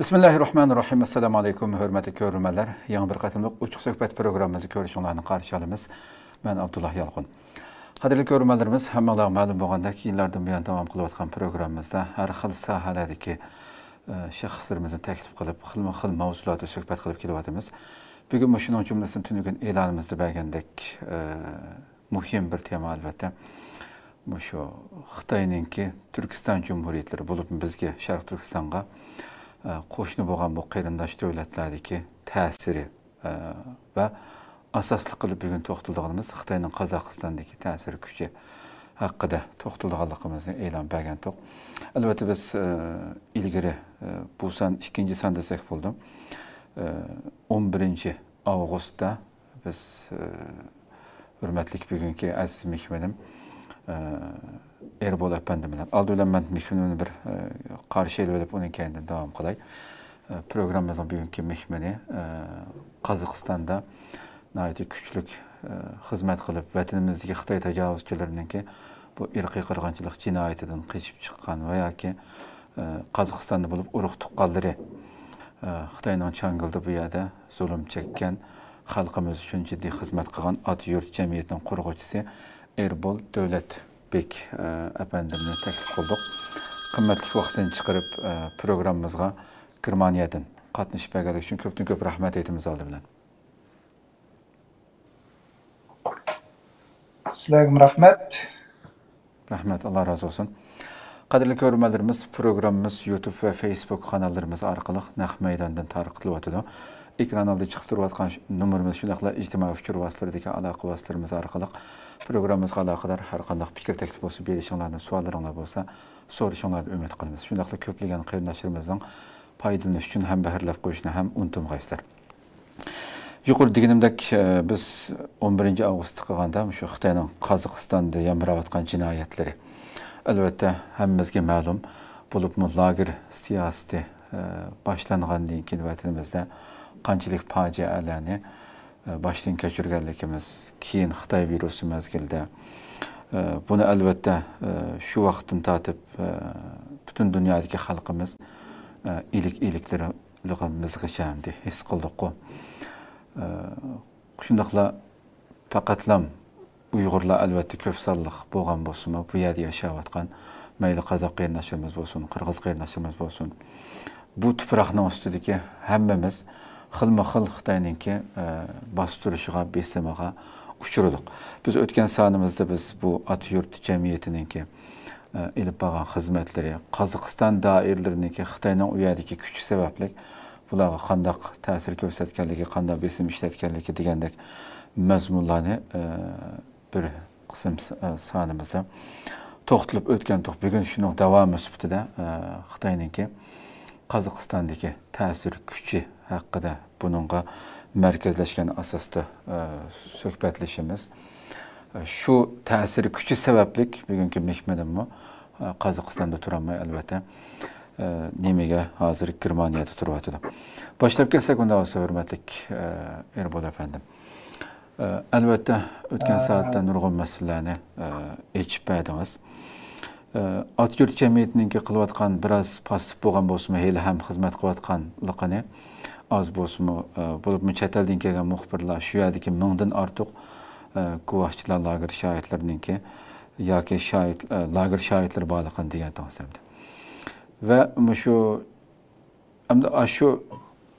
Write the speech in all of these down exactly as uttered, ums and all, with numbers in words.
بىسمىللاھىررەھمانىررەھىم. ئەسسالامۇ ئەلەيكۇم، ھۆرمەتلىك كۆرۈرمەنلەر. يېڭى بىر قېتىملىق ئوچۇق سۆھبەت پروگراممىمىزغا كۆرۈشۈڭلارنى قارشى ئالىمىز. مەن ئابدۇللا يالقۇن. قەدىرلىك كۆرۈرمەنلىرىمىز، ھەممىڭلارغا مەلۇم بولغاندەك، يىللاردىن بۇيان داۋام قىلىۋاتقان پروگراممىمىزدا ھەر خىل ساھەلەردىكى، ئە، شەخسلىرىمىزنى تەكلىپ قىلىپ، خىلمۇ خىل ماۋزۇلاردا سۆھبەت قىلىپ كېلىۋاتىمىز. بۈگۈنمۇ شۇنىڭ جۈملىسىدىن تۈنۈگۈن ئېلانىمىزدا بەرگەندەك، ئە، مۇھىم بىر تېما، ئەلۋەتتە، مۇشۇ خىتاينىڭكى تۈركىستان جۇمھۇرىيەتلىرى، بولۇپمۇ بىزگە، شەرقىي تۈركىستانغا، ئە، قوشنا بولغان بۇ قېرىنداش دۆلەتلەردىكى تەسىرى، ئە، ۋە ئاساسلىق قىلىپ بۈگۈن توختىلىدىغىنىمىز خىتاينىڭ قازاقىستاندىكى تەسىر كۈچى ھەققىدە توختىلىدىغانلىقىمىزنى ئېلان بەرگەنتۇق. ئەلۋەتتە، بىز، ئە، ئىلگىرى، ئە، بۇ سان ئىككىنچى سان دېسەك بولىدۇ. ئە، ئون بىرىنچى ئاۋغۇستتا بىز، ئە، ھۆرمەتلىك بۈگۈنكى ئەزىز مېھمىنىم، ئە، ئېربول ئەپەندىم بىلەن، ئالدى بىلەن مەن مېھمىنىمنى بىر، ئە، قارشى ئېلىۋېلىپ، ئۇنىڭ كەينىدىن داۋام قىلاي. ئە، پروگراممىمىزنىڭ بۈگۈنكى مېھمىنى، ئە، قازاقىستاندا ناھايىتى كۈچلۈك، ئە، خىزمەت قىلىپ، ۋەتىنىمىزدىكى خىتاي تاجاۋۇزچىلىرىنىڭكى بۇ ئىرقىي قىرغىنچىلىق جىنايىتىدىن قېچىپ چىققان ۋە ياكى، ئە، قازاقىستاندا بولۇپ ئۇرۇق تۇغقانلىرى، ئە، خىتاينىڭ چاڭگىلىدا بۇ يەردە زۇلۇم چەككەن، خەلقىمىز ئۈچۈن جىددىي خىزمەت قىلغان ئاتا يۇرت جەمئىيىتىنىڭ قۇرغۇچىسى ئېربول دۆلەتبېك، ئە، ئەپەندىمنى تەكلىپ قىلدۇق. قىممەتلىك ۋاقتىنى چىقىرىپ، ئە، پروگراممىمىزغا گېرمانىيەدىن قاتنىشىپ بەرگەنلىكى ئۈچۈن كۆپتىن كۆپ رەھمەت ئېيتىمىز ئالدى بىلەن. سىلەرگىمۇ رەھمەت. رەھمەت، ئاللا رازى بولسۇن. قەدىرلىك كۆرۈرمەنلىرىمىز، پروگراممىمىز يۇتۇب ۋە فېيسبۇك قاناللىرىمىز ئارقىلىق نەق مەيداندىن تارقىتىلىۋاتىدۇ. ئېكران ئالدىدا چىقىپ تۇرۇۋاتقان ش-، نومۇرىمىز، شۇنداقلا ئىجتىمائىي ئۇچۇر ۋاسىتىلىرىدىكى ئالاقە ۋاسىتىلىرىمىز ئارقىلىق پروگراممىمىزغا ئالاقىدار ھەر قانداق پىكىر، تەكلىپ بولسا، بېرىشىڭلارنى، سوئاللىرىڭلار بولسا، سورىشىڭلارنى ئۈمىد قىلىمىز. شۇنداقلا كۆپلىگەن قېرىنداشلىرىمىزنىڭ پايدىلىنىش ئۈچۈن ھەمبەھىرلەپ قويۇشنى ھەم ئۇنتۇمىغايسىلەر. يۇقىرىدا دېگىنىمدەك، ئە، بىز ئون بىرىنچى ئاۋغۇستتا قىلغاندا مۇشۇ خىتاينىڭ قازاقىستاندا يامراۋاتقان جىنايەتلىرى، ئەلۋەتتە، ھەممىمىزگە مەلۇم. بولۇپمۇ لاگېر سىياسىتى، ئە، باشلانغاندىن كېيىن ۋەتىنىمىزدە قانچىلىك پاجىئەلەرنى، ئە، باشتىن كەچۈرگەنلىكىمىز، كېيىن خىتاي ۋىرۇسى مەزگىلىدە، ئە، بۇنى، ئەلۋەتتە، ئە، شۇ ۋاقىتتىن تارتىپ، ئە، پۈتۈن دۇنيادىكى خەلقىمىز، ئە، ئىلىك-ئىلىكلىرى لىقىمىزغىچە ئەمدى ھېس قىلدۇققۇ. ئە، شۇنداقلا پەقەتلەم ئۇيغۇرلار ئەلۋەتتە كۆپ سانلىق بولغان بولسىمۇ، بۇ يەردە ياشاۋاتقان مەيلى قازاق قېرىنداشلىرىمىز بولسۇن، قىرغىز قېرىنداشلىرىمىز بولسۇن، بۇ تۇپراقنىڭ ئۈستىدىكى ھەممىمىز خىلمۇ خىل خىتاينىڭكى، ئە، باستۇرۇشىغا، بېسىمىغا ئۇچرىدۇق. بىز ئۆتكەن سانىمىزدا بىز بۇ ئاتا يۇرت جەمئىيىتىنىڭكى ئېلىپ بارغان خىزمەتلىرى، قازاقىستان دائىرىلىرىنىڭكى خىتاينىڭ ئۇ يەردىكى كۈچى سەۋەبلىك بۇلارغا قانداق تەسىر كۆرسەتكەنلىكى، قانداق بېسىم ئىشلەتكەنلىكى دېگەندەك مەزمۇنلارنى، ئە، بىر قىسىم س-، ئە، سانىمىزدا توختىلىپ ئۆتكەنتۇق. بۈگۈن شۇنىڭ داۋامى سۈپىتىدە، ئە، خىتاينىڭكى قازاقىستاندىكى تەسىر كۈچى ھەققىدە، بۇنىڭغا مەركەزلەشكەن ئاساستا، ئە، سۆھبەتلىشىمىز. ئە، شۇ تەسىر كۈچى سەۋەبلىك بۈگۈنكى مېھمىنىممۇ، ئە، قازاقىستاندا تۇرالماي، ئەلۋەتتە، ئە، نېمىگە، ھازىر گېرمانىيەدە تۇرۇۋاتىدۇ. باشلاپ كەتسەك ئۇنداق بولسا، ھۆرمەتلىك، ئە، ئېربول ئەپەندىم. ئە، ئەلۋەتتە، ئۆتكەن ئە، سائەتتە نۇرغۇن مەسىلىلەرنى، ئە، ئېچىپ بەردىڭىز. ئاتا يۇرت جەمئىيىتىنىڭكى قىلىۋاتقان بىراز پاسسىپ بولغان بولسىمۇ، ھېلىھەم خىزمەت قىلىۋاتقانلىقىنى ئاز بولسىمۇ، بولۇپمۇ چەت ئەلدىن كەلگەن مۇخبىرلار، شۇ يەردىكى مىڭدىن ئارتۇق گۇۋاھچىلار، لاگېر شاھىتلىرىنىڭكى ياكى شاھىت، لاگېر شاھىتلىرى بارلىقىنى دېگەنتىڭىز ئەمدى. ۋە مۇشۇ ئەمدى ئاشۇ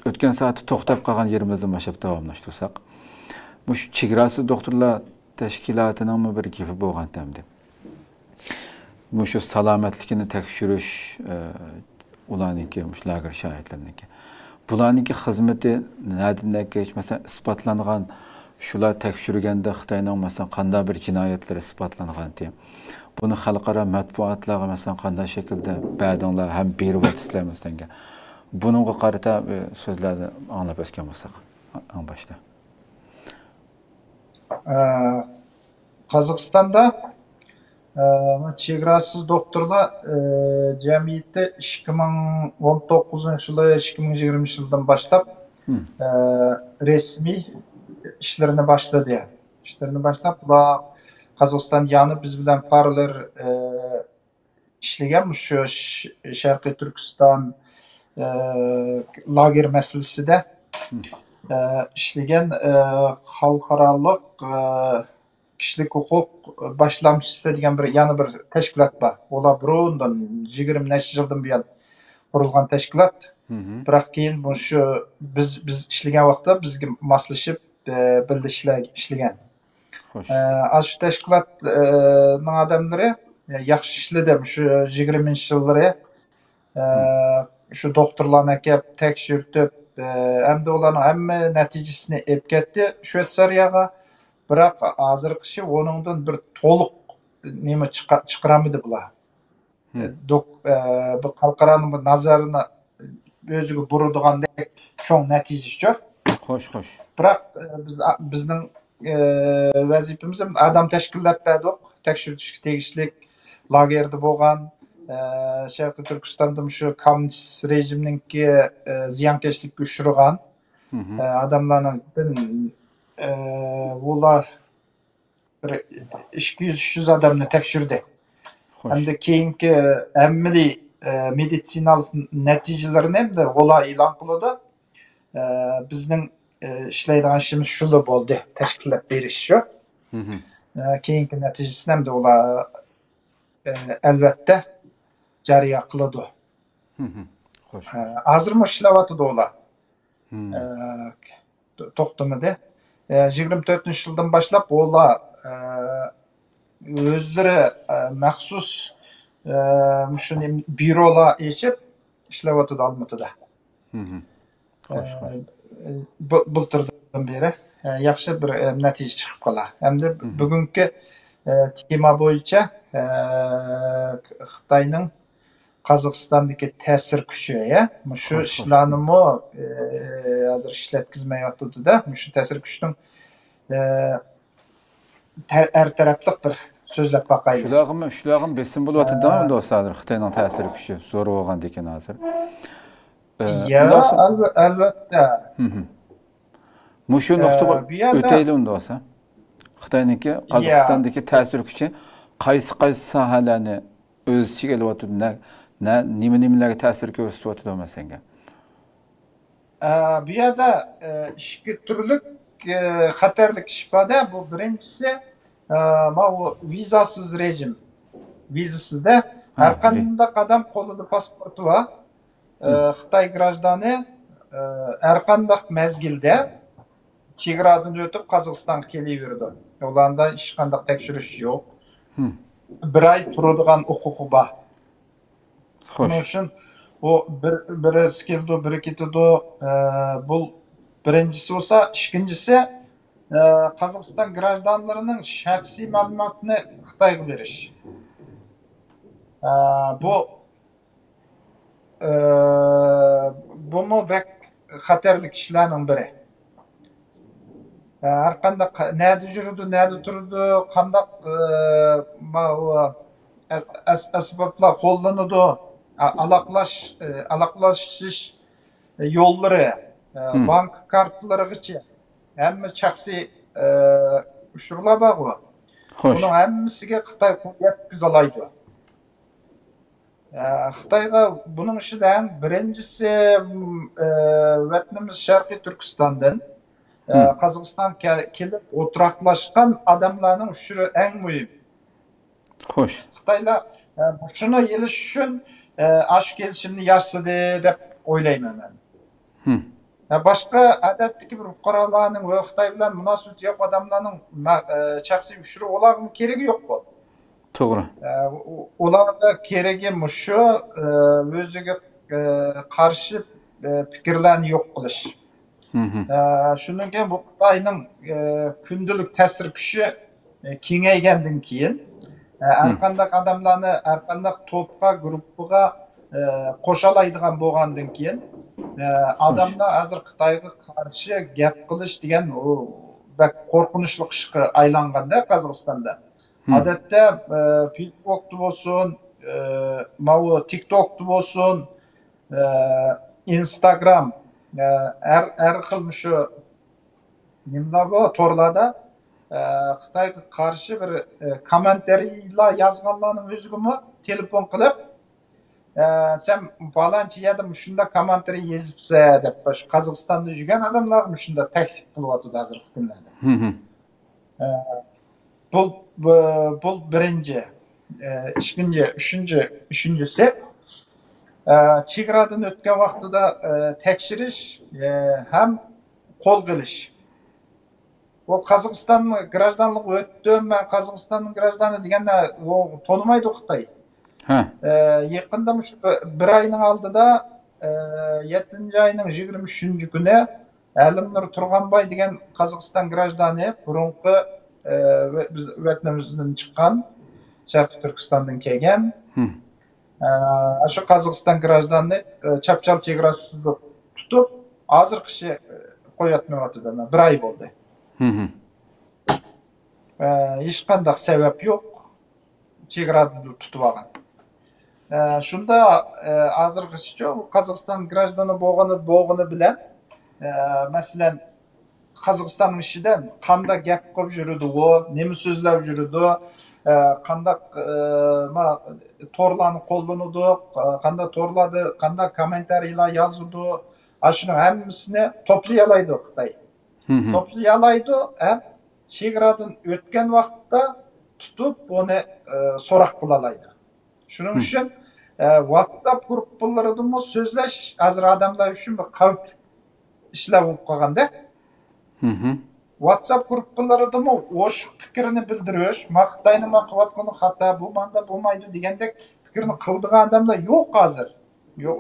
ئۆتكەن سائەتتە توختاپ قالغان يېرىمىزدىن باشلاپ داۋاملاشتۇرساق، مۇشۇ چېگراسىز دوختۇرلار تەشكىلاتىنىڭمۇ بىر گېپى بولغانتى ئەمدى. مۇشۇ سالامەتلىكىنى تەكشۈرۈش، ئە، ئۇلارنىڭكى، مۇشۇ لاگېر شاھىتلىرىنىڭكى. بۇلارنىڭكى خىزمىتى نەدىن نەگىچە، مەسىلەن، ئىسپاتلانغان، شۇلار تەكشۈرگەندە خىتاينىڭ، مەسىلەن، قانداق بىر جىنايەتلىرى ئىسپاتلانغانتى؟ بۇنى خەلقئارا مەتبۇئاتلارغا، مەسىلەن، قانداق شەكىلدە بەردىڭلار ھەم بېرىۋاتىسىلەر، مەسىلەن، بۇنىڭغا قارىتا، ئە، سۆزلەرنى ئاڭلاپ ئۆتكەن بولساق، ئەڭ باشتا. ئە، قازاقىستاندا، ئە، چېگراسىز دوختۇرلار، ئە، جەمئىيىتى ئىككى مىڭ ئون توققۇزىنچى يىلى، ئىككى مىڭ يىگىرمىنچى يىلدىن باشلاپ، ئە، رەسمىي ئىشلىرىنى باشلىدى. ئىشلىرىنى باشلاپ، بۇلار قازاقىستان يانى بىز بىلەن پاراللېل، ئە، ئىشلىگەن، مۇشۇ ش-، شەرقىي تۈركىستان، ئە، لاگېر مەسىلىسىدە، ئە، ئىشلىگەن، ئە، خەلقئارالىق، ئە، كىشىلىك ھوقۇق باشلامچىسى دېگەن بىر، يەنە بىر تەشكىلات بار. ئۇلار بۇرۇندىن، يىگىرمە نەچچە يىلدىن بۇيان قۇرۇلغان تەشكىلات. بىراق كېيىن مۇشۇ بىز، بىز ئىشلىگەن ۋاقىتتا بىزگە ماسلىشىپ، ئە، بىللە ئىشلە-، ئىشلىگەن. خوش. ئە، ئاشۇ تەشكىلاتنىڭ ئادەملىرى، ئە، ياخشى ئىشلىدى. مۇشۇ يىگىرمىنچى يىللىرى، ئە، شۇ دوختۇرلارنى ئەكەپ، تەكشۈرتۈپ، ئە، ئەمدى ئۇلارنىڭ ھەممە نەتىجىسىنى ئېلىپ كەتتى شۋېتسارىيەگە. بىراق ھازىرقىچە ئۇنىڭدىن بىر تولۇق نېمە چىقا-، چىقىرالمىدى بۇلار. دوك-، ئە، بۇ خەلقئارانىڭ بۇ نازارىنى ئۆزىگە بۇرىدىغاندەك چوڭ نەتىجىچۇ. خوش، خوش. بىراق، ئە، بىز، بىزنىڭ، ئە، ۋەزىپىمىز ئادەم تەشكىللەپ بەردۇق. تەكشۈرتۈشكە تېگىشلىك لاگېردا بولغان، ئە، شەرقىي تۈركىستاندا مۇشۇ كوممۇنىست رېجىمنىڭكى، ئە، زىيانكەشلىككە ئۇچرىغان، ئە، ئادەملەرنىڭ، ئە، ئۇلار بىر ئىككى يۈز، ئۈچ يۈز ئادەمنى تەكشۈردى. خوش. ھەمدە كېيىنكى ئەمەلىي، ئە، مېدىتسىنالىق نەتىجىلىرىنى ئەمدى ئۇلار ئېلان قىلىدۇ. ئە، بىزنىڭ، ئە، ئىشلەيدىغان ئىشىمىز شۇلا بولدى، تەشكىللەپ بېرىش شۇ. ئە، كېيىنكى نەتىجىسىنى ئەمدى ئۇلار، ئە، ئەلۋەتتە جارى قىلىدۇ. خوش. ئە، ھازىرمۇ ئىشلەۋاتىدۇ ئۇلار. ئە، تو-، توختىمىدى. ئە، يىگىرمە تۆتىنچى يىلدىن باشلاپ ئۇلار، ئە، ئۆزلىرى، ئە، مەخسۇس، ئە، مۇشۇ نېمە، بيۇرولار ئېچىپ ئىشلەۋاتىدۇ ئالمۇتىدا. خوش، خوش. ئە، بۇ-، بۇلتۇردىن بېرى، ئە، ياخشى بىر، ئە، نەتىجە چىقىپ قالا. ئەمدى بۈگۈنكى، ئە، تېما بويىچە، ئە، خىتاينىڭ قازاقىستاندىكى تەسىر كۈچى، يا؟ مۇشۇ خوش، خوش. ئىشلارنىمۇ، ئە، ھازىر ئىشلەتكۈزمەيۋاتىدۇ-دە. مۇشۇ تەسىر كۈچىنىڭ، ئە، تەر-، ھەر تەرەپلىك بىر سۆزلەپ باقايلى. شۇلارغىمۇ، شۇلارغىمۇ بېسىم بولۇۋاتىدۇ ئە، ئەمدى ھازىر. خىتاينىڭ تەسىر كۈچى زور بولغاندىكىن ھازىر. ئە، يا، ئەلۋە-، ئەلۋەتتە. مۇشۇ ئە، نۇقتىغا بۇ يەردە ئۆتەيلى ئەمدى بولسا. خىتاينىڭكى يا. قازاقىستاندىكى تەسىر كۈچى قايسى، قايسى ساھەلەرنى ئۆز ئىچىگە ئېلىۋاتىدۇ؟ نە، نە، نېمە، نېمىلەرگە تەسىر كۆرسىتىۋاتىدۇ مەسىلەن؟ ئە، بۇ يەردە، ئە، ئىككى تۈرلۈك، ئە، خەتەرلىك ئىش بار-دە. بۇ بىرىنچىسى، ئە، ماۋۇ ۋىزاسىز رېجىم. ۋىزىسىزدە ھە، ھەر قانداق ئادەم قولىدا پاسپورتى بار. ئە، خىتاي گراژدانى، ئە، ھەر قانداق مەزگىلدە چېگرادىن ئۆتۈپ قازاقىستانغا كېلىۋېرىدۇ. ئۇلاردا ھېچقانداق تەكشۈرۈش يوق. بىر ئاي تۇرىدىغان ھوقۇقى بار. خوش. شۇنىڭ ئۈچۈن ئۇ بىر، بىرسى كېلىدۇ، بىرى كېتىدۇ. ئە، بۇ بىرىنچىسى بولسا، ئىككىنچىسى، ئە، قازاقىستان گراژدانلىرىنىڭ شەخسىي مەلۇماتىنى خىتايغا بېرىش. ئە، بۇ، ئە، بۇمۇ بەك خەتەرلىك ئىشلارنىڭ بىرى. ئە، ھەر قانداق نەدە يۈرىدۇ، نەدە تۇرىدۇ، قانداق، ئە، ما-، ئۇ، ئەس-، ئەس-، ئەسۋابلار قوللىنىدۇ، ئا-، ئالاقىلاش-، ئە، ئالاقىلىشىش يوللىرى، ئە، بانكا كارتىلىرىغىچە ھەممە شەخسىي، ئە، ئۇچۇرلار بارغۇ. خوش. بۇنىڭ ھەممىسىگە خىتاي قول يەتكۈزەلەيدۇ. ئە، خىتايغا بۇنىڭ ئىچىدە بىرىنچىسى، ئە، ۋەتىنىمىز شەرقىي تۈركىستاندىن، ئە، قازاقىستانغا كە-، كېلىپ ئولتۇراقلاشقان ئادەملەرنىڭ ئۇچۇرى ئەڭ مۇھىم. خوش. خىتايلار، ئە، مۇشۇنى ئېلىش ئۈچۈن، ئە، ئاشۇ كېلىشىمنى ياسىدى دەپ ئويلايمەن مەن. ھە، باشقا ئادەتتىكى بىر پۇقرالارنىڭ ۋە خىتاي بىلەن مۇناسىۋىتى يوق ئادەملەرنىڭ مە-، ئە، شەخسىي ئۇچۇرى ئۇلارغىمۇ كېرىكى يوق بۇ. توغرا. ئە، ئۇ-، ئۇلارغا كېرىكى مۇشۇ، ئە، ئۆزىگە، ئە، قارشى، ئە، پىكىرلەرنى يوق قىلىش. ئە، شۇنىڭ كېيىن بۇ خىتاينىڭ، ئە، كۈندىلىك تەسىر كۈچى، ئە، كېڭەيگەندىن كېيىن، ئە، ھەر قانداق ئادەملەرنى، ھەر قانداق توپقا، گۇرۇپپىغا، ئە، قوشالايدىغان بولغاندىن كېيىن، ئە، ئادەملەر ھازىر خىتايغا قارشى گەپ قىلىش دېگەن ئۇ بەك قورقۇنچلۇق ئىشقا ئايلانغاندا قازاقىستاندا. ئادەتتە، ئە، فېيسبۇكتا بولسۇن، ئە، ماۋۇ تىكتوكتا بولسۇن، ئە، ئىنستاگرام، ئە، ھەر، ھەر خىل مۇشۇ نېمىلا بۇ تورلاردا، ئە، خىتايغا قارشى بىر، ئە، كوممېنتارىيلار يازغانلارنىڭ ئۆزىگىمۇ تېلېفون قىلىپ، ئە، سەن پالانچى يەردە مۇشۇنداق كوممېنتارىي يېزىپسەن دەپ، شۇ قازاقىستاندا يۈرگەن ئادەملەرگە مۇشۇنداق تەھدىت قىلىۋاتىدۇ ھازىرقى كۈنلەردە. ئە، بۇ، بۇ، بۇ بىرىنچى. ئە، ئىككىنچى، ئۈچىنچى، ئۈچىنچىسى، ئە، چېگرادىن ئۆتكەن ۋاقتىدا، ئە، تەكشۈرۈش، ئە، ھەم قولغا ئېلىش. ئۇ قازاقىستان گراژدانلىقى ئۆتتۈم، مەن قازاقىستاننىڭ گراژدانى دېگەندە، ئۇ تونۇمايدۇ خىتاي. ھە. ئە، يېقىندا مۇشۇ بىر ئاينىڭ ئالدىدا، ئە، يەتتىنچى ئاينىڭ يىگىرمە ئۈچىنچى كۈنى ئەلىمنۇر تۇرغانباي دېگەن قازاقىستان گراژدانى، بۇرۇنقى، ئە، ۋە-، بىز ۋەتىنىمىزدىن چىققان، شەرقىي تۈركىستاندىن كەلگەن. ئە، شۇ قازاقىستان گراژدانىنى، ئە، چاپچال چېگراسىزدا تۇتۇپ، ھازىرغىچە، ئە، قويۇۋەتمەيۋاتىدۇ. بىر ئاي بولدى. ئە، ھېچقانداق سەۋەب يوق. چېگرادا تۇتۇۋالغان. ئە، شۇندا، ئە، ھازىرغىچە قازاقىستان گراژدانى بولغىنى، بولغىنى بىلەن، ئە، مەسىلەن، قازاقىستاننىڭ ئىچىدە قانداق گەپ قىلىپ يۈرىدۇ ئۇ، نېمە سۆزلەپ يۈرىدۇ، ئە، قانداق، ئە، ما-، تورلارنى قوللىنىدۇ، ئە، قانداق تورلاردا قانداق كوممېنتارىيلار يازىدۇ، ئاشۇنىڭ ھەممىسىنى توپلىيالايدۇ خىتاي. توپلىيالايدۇ ھەم چېگرادىن ئۆتكەن ۋاقىتتا تۇتۇپ ئۇنى، ئە، سوراق قىلالايدۇ. شۇنىڭ ئۈچۈن، ئە، ۋاتساپ گۇرۇپپىلىرىدىمۇ سۆزلەش ھازىر ئادەملەر ئۈچۈن بىر خەۋپلىك ئىشلار بولۇپ قالغاندا. ۋاتساپ گۇرۇپپىلىرىدىمۇ ئوشۇق پىكرىنى بىلدۈرۈش، ما خىتاينىڭ ما قىلىۋاتقىنى خاتا، بۇ ماندا بولمايدۇ دېگەندەك پىكىرنى قىلىدىغان ئادەملەر يوق ھازىر. يوق،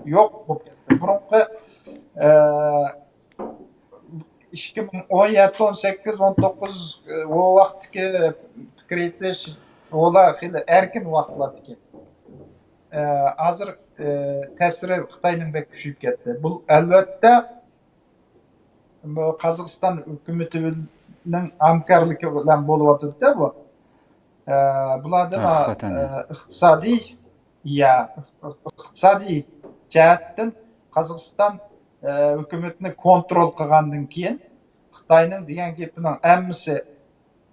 يوق بولۇپ كەتتى. بۇرۇنقى، ئە، ئىككى مىڭ ئون يەتتە، ئون سەككىز، ئون توققۇز، ئۇ ۋاقىتتىكى پىكىر ئېيتىش، ئۇلار خېلى ئەركىن ۋاقىتلاردىكى. ئە، ھازىر، ئە، تەسىرى خىتاينىڭ بەك كۈچىيىپ كەتتى. بۇ، ئەلۋەتتە، بۇ قازاقىستان ھۆكۈمىتىنىڭ ھەمكارلىقى بىلەن بولۇۋاتىدۇ بۇ. ئە، بۇلاردىن، ھەقىقەتەن. ئە، ئىقتىسادىي، يا، ئىقتىسادىي جەھەتتىن قازاقىستان، ئە، ھۆكۈمىتىنى كونترول قىلغاندىن كېيىن، خىتاينىڭ دېگەن گېپىنىڭ ھەممىسى،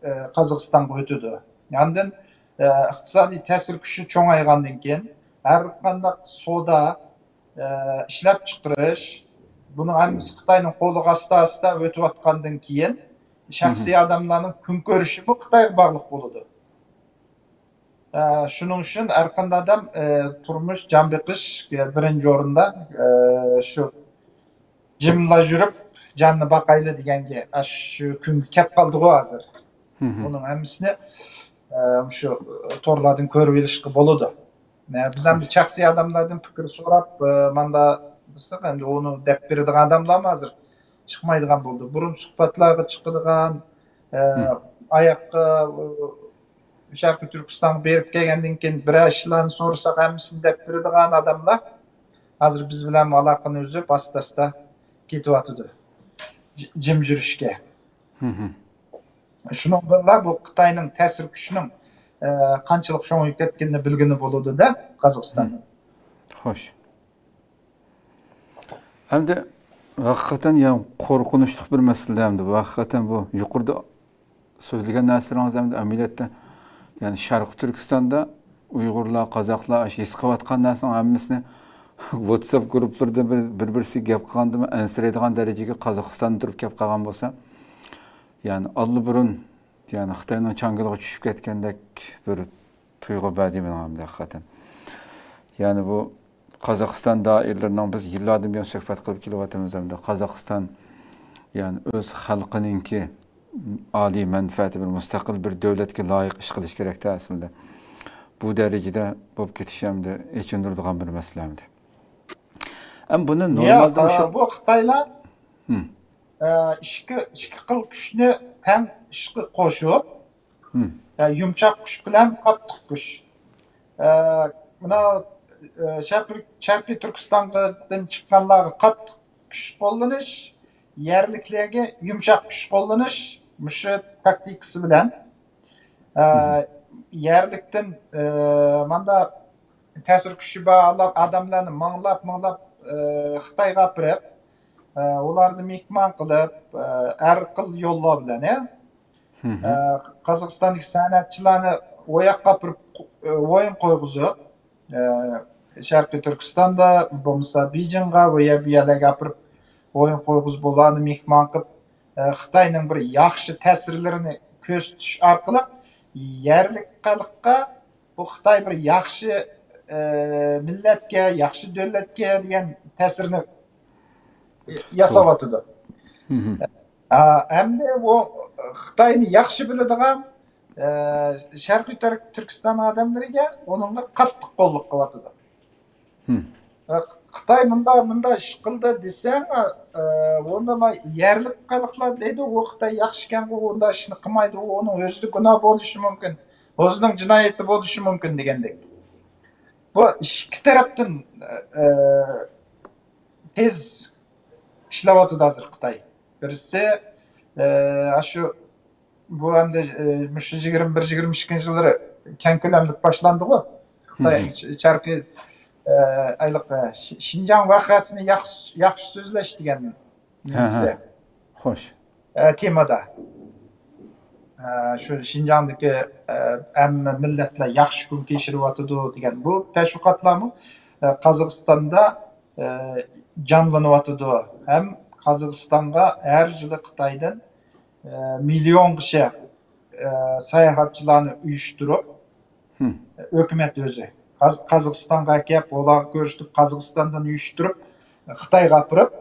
ئە، قازاقىستانغا ئۆتىدۇ. ئاندىن، ئە، ئىقتىسادىي تەسىر كۈچى چوڭايغاندىن كېيىن، ھەر قانداق سودا، ئە، ئىشلەپچىقىرىش، بۇنىڭ ھەممىسى خىتاينىڭ قولىغا ئاستا-ئاستا ئۆتۈۋاتقاندىن كېيىن، شەخسىي ئادەملەرنىڭ كۈن كۆرۈشىمۇ خىتايغا باغلىق بولىدۇ. ئە، شۇنىڭ ئۈچۈن ھەر قانداق ئادەم، ئە، تۇرمۇش، جان بېقىش، ئە، بىرىنچى ئورۇندا، ئە، شۇ جىملا يۈرۈپ جاننى باقايلى دېگەنگە، ئاشۇ كۈنگە كەپ قالدىغۇ ھازىر. بۇنىڭ ھەممىسىنى، ئە، شۇ تورلاردىن كۆرۈۋېلىشقا بولىدۇ. ئە، بىز ھەم شەخسىي ئادەملەردىن پىكىر سوراپ، ئە، ماندا دېسەك، ئەمدى ئۇنى دەپ بېرىدىغان ئادەملەرمۇ ھازىر چىقمايدىغان بولدى. بۇرۇن سۇھبەتلەرگە چىقىدىغان، ئە، ئاياققا، ئۇ، شەرقىي تۈركىستانغا بېرىپ كەلگەندىن كېيىن بىرەر ئىشلارنى سورىساق، ھەممىسىنى دەپ بېرىدىغان ئادەملەر ھازىر بىز بىلەن ئالاقىنى ئۈزۈپ، ئاستا-ئاستا كېتىۋاتىدۇ. ج-، جىم يۈرۈشكە. شۇنىڭ بىلەن بۇ خىتاينىڭ تەسىر كۈچىنىڭ، ئە، قانچىلىك چوڭىيىپ كەتكىنىنى بىلگىلى بولىدۇ-دە، قازاقىستاننىڭ. خوش. ئەمدى ھەقىقەتەن، يا، قورقۇنچلۇق بىر مەسىلە ئەمدى بۇ. ھەقىقەتەن بۇ يۇقىرىدا سۆزلىگەن نەرسىلىرىڭىز ئەمدى ئەمەلىيەتتە، يەنى شەرقىي تۈركىستاندا ئۇيغۇرلار، قازاقلار ئاشۇ ھېس قىلىۋاتقان نەرسىنىڭ ھەممىسىنى ۋاتساپ گۇرۇپپىلىرىدا بىر، بىر-، بىرسىگە گەپ قىلغاندىمۇ ئەنسىرەيدىغان دەرىجىگە قازاقىستاندا تۇرۇپ گەپ قىلغان بولسا، يەنى ئاللىبۇرۇن، يەنى خىتاينىڭ چاڭگىلىغا چۈشۈپ كەتكەندەك بىر تۇيغۇ بەردى ماڭا ئەمدى ھەقىقەتەن. يەنى بۇ قازاقىستان دائىرىلىرىنىڭ بىز يىللاردىن بۇيان سۆھبەت قىلىپ كېلىۋاتىمىز ئەمدى. قازاقىستان، يەنى ئۆز خەلقىنىڭكى ئالىي مەنپەئەتى بىر مۇستەقىل بىر دۆلەتكە لايىق ئىش قىلىش كېرەكتە ئەسلىدە. بۇ دەرىجىدە بولۇپ كېتىش ئەمدى ئېچىندۇرىدىغان بىر مەسىلە ئەمدى. ئەم بۇنى نورمالدا ياق، مۇشۇ ئە، بۇ خىتايلار، ھىم. ئە، ئىككى، ئىككى خىل كۈچنى تەڭ ئىشقا قوشۇپ، ھىم. ئە، يۇمشاق كۈچ بىلەن قاتتىق كۈچ. ئە، مانا، ئە، شەرقىي، شەرقىي تۈركىستاندىن چىققانلارغا قاتتىق كۈچ قوللىنىش، يەرلىكلەرگە يۇمشاق كۈچ قوللىنىش مۇشۇ تاكتىكىسى بىلەن، ئە، يەرلىكتىن، ئە، ماندا تەسىر كۈچى بار ئاداملارنى ماڭلاپ، ماڭلاپ، ئە، خىتايغا ئاپىرىپ، ئە، ئۇلارنى مېھمان قىلىپ، ئە، ھەر خىل يوللار بىلەن، ئە، قازاقىستاندىكى سەنئەتچىلەرنى ئۇ ياققا ئاپىرىپ، ئە، ئويۇن قويغۇزۇپ، ئە، شەرقىي تۈركىستاندا بولمىسا بېيجىڭغا، ئۇ يەر بۇ يەرلەرگە ئاپىرىپ ئويۇن قويغۇزۇپ، بۇلارنى مېھمان قىلىپ، ئە، خىتاينىڭ بىر ياخشى تەسىرلىرىنى كۆرسىتىش ئارقىلىق يەرلىك خەلققە بۇ خىتاي بىر ياخشى، ئە، مىللەتكە، ياخشى دۆلەتكە دېگەن تەسىرنى ياساۋاتىدۇ. ئا، ئەمدى ئۇ خىتاينى ياخشى بىلىدىغان، ئە، شەرقىي تۈرك-، تۈركىستان ئادەملىرىگە ئۇنىڭغا قاتتىق قوللۇق قىلىۋاتىدۇ. ئە، خىتاي مۇندا، مۇندا ئىش قىلدى دېسەڭ، ئە، ئۇندا ما-، يەرلىك خەلقلەر دەيدۇ، ئۇ خىتاي ياخشىكەنغۇ، ئۇنداق ئىشنى قىلمايدۇ، ئۇ ئۇنىڭ ئۆزىدە گۇناھ بولۇشى مۇمكىن، ئۆزىنىڭ جىنايىتى بولۇشى مۇمكىن دېگەندەك. بۇ ئىككى تەرەپتىن، ئە، تېز ئىشلەۋاتىدۇ ھازىر خىتاي. بىرسى، ئە، ئاشۇ، بۇ ئەمدى، ئە، مۇشۇ يىگىرمە بىر، يىگىرمە ئىككىنچى يىللىرى كەڭ كۆلەملىك باشلاندىغۇ. خىتاي ش-، شەرقىي، ئە، ئايلىق، ئە، ش-، شىنجاڭ ۋەقەسىنى ياخشى، ياخشى سۆزلەش دېگەن نېمىسى. خوش. ئە، تېمىدا. ئە، شۇ شىنجاڭدىكى، ئە، ھەممە مىللەتلەر ياخشى كۈن كەچۈرۈۋاتىدۇ دېگەن بۇ تەشۋىقاتلارمۇ، ئە، قازاقىستاندا، ئە، جانلىنىۋاتىدۇ. ھەم قازاقىستانغا ھەر يىلى خىتايدىن، ئە، مىليونغىچە، ئە، ساياھەتچىلەرنى ئۇيۇشتۇرۇپ، ھۆكۈمەت ئۆزى قاز-، قازاقىستانغا كەپ، ئۇلارغا كۆرسىتىپ، قازاقىستاندىن ئۇيۇشتۇرۇپ، خىتايغا ئاپىرىپ،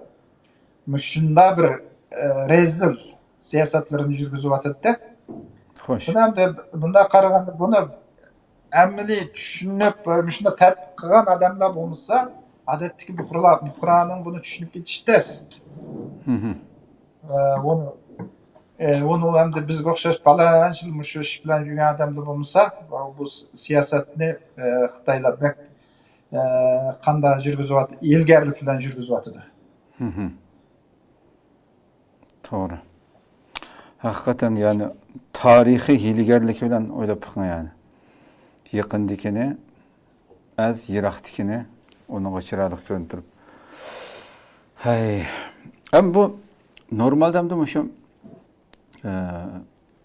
مۇشۇنداق بىر، ئە، رەزىل سىياسەتلىرىنى يۈرگۈزۈۋاتاتتى. خوش. بۇنى ئەمدى بۇنداق قارىغاندا، بۇنى ئەمەلىي چۈشىنىپ، مۇشۇنداق تەتقىق قىلغان ئادەملەر بولمىسا، ئادەتتىكى پۇقرالار، پۇقرانىڭ بۇنى چۈشىنىپ كېتىشى تەس. ئە، ئۇنى، ئە، ئۇنى ئەمدى بىزگە ئوخشاش پالانچىلا مۇشۇ ئىش بىلەن يۈرگەن ئادەملەر بولمىسا، بۇ سىياسەتنى، ئە، خىتايلار بەك، ئە، قانداق يۈرگۈزۈۋات-، ھىيلىگەرلىك بىلەن يۈرگۈزۈۋاتىدۇ. توغرا. ھەقىقەتەن، يەنى تارىخىي ھىيلىگەرلىك بىلەن ئويلاپ بېقىڭ، يەنى. يېقىندىكىنى ئەز، يىراقتىكىنى ئۇنىڭغا چىرايلىق كۆرۈنۈپ تۇرۇپ. ھەي. ئەم بۇ نورمالدا ئەمدى مۇشۇ، ئە،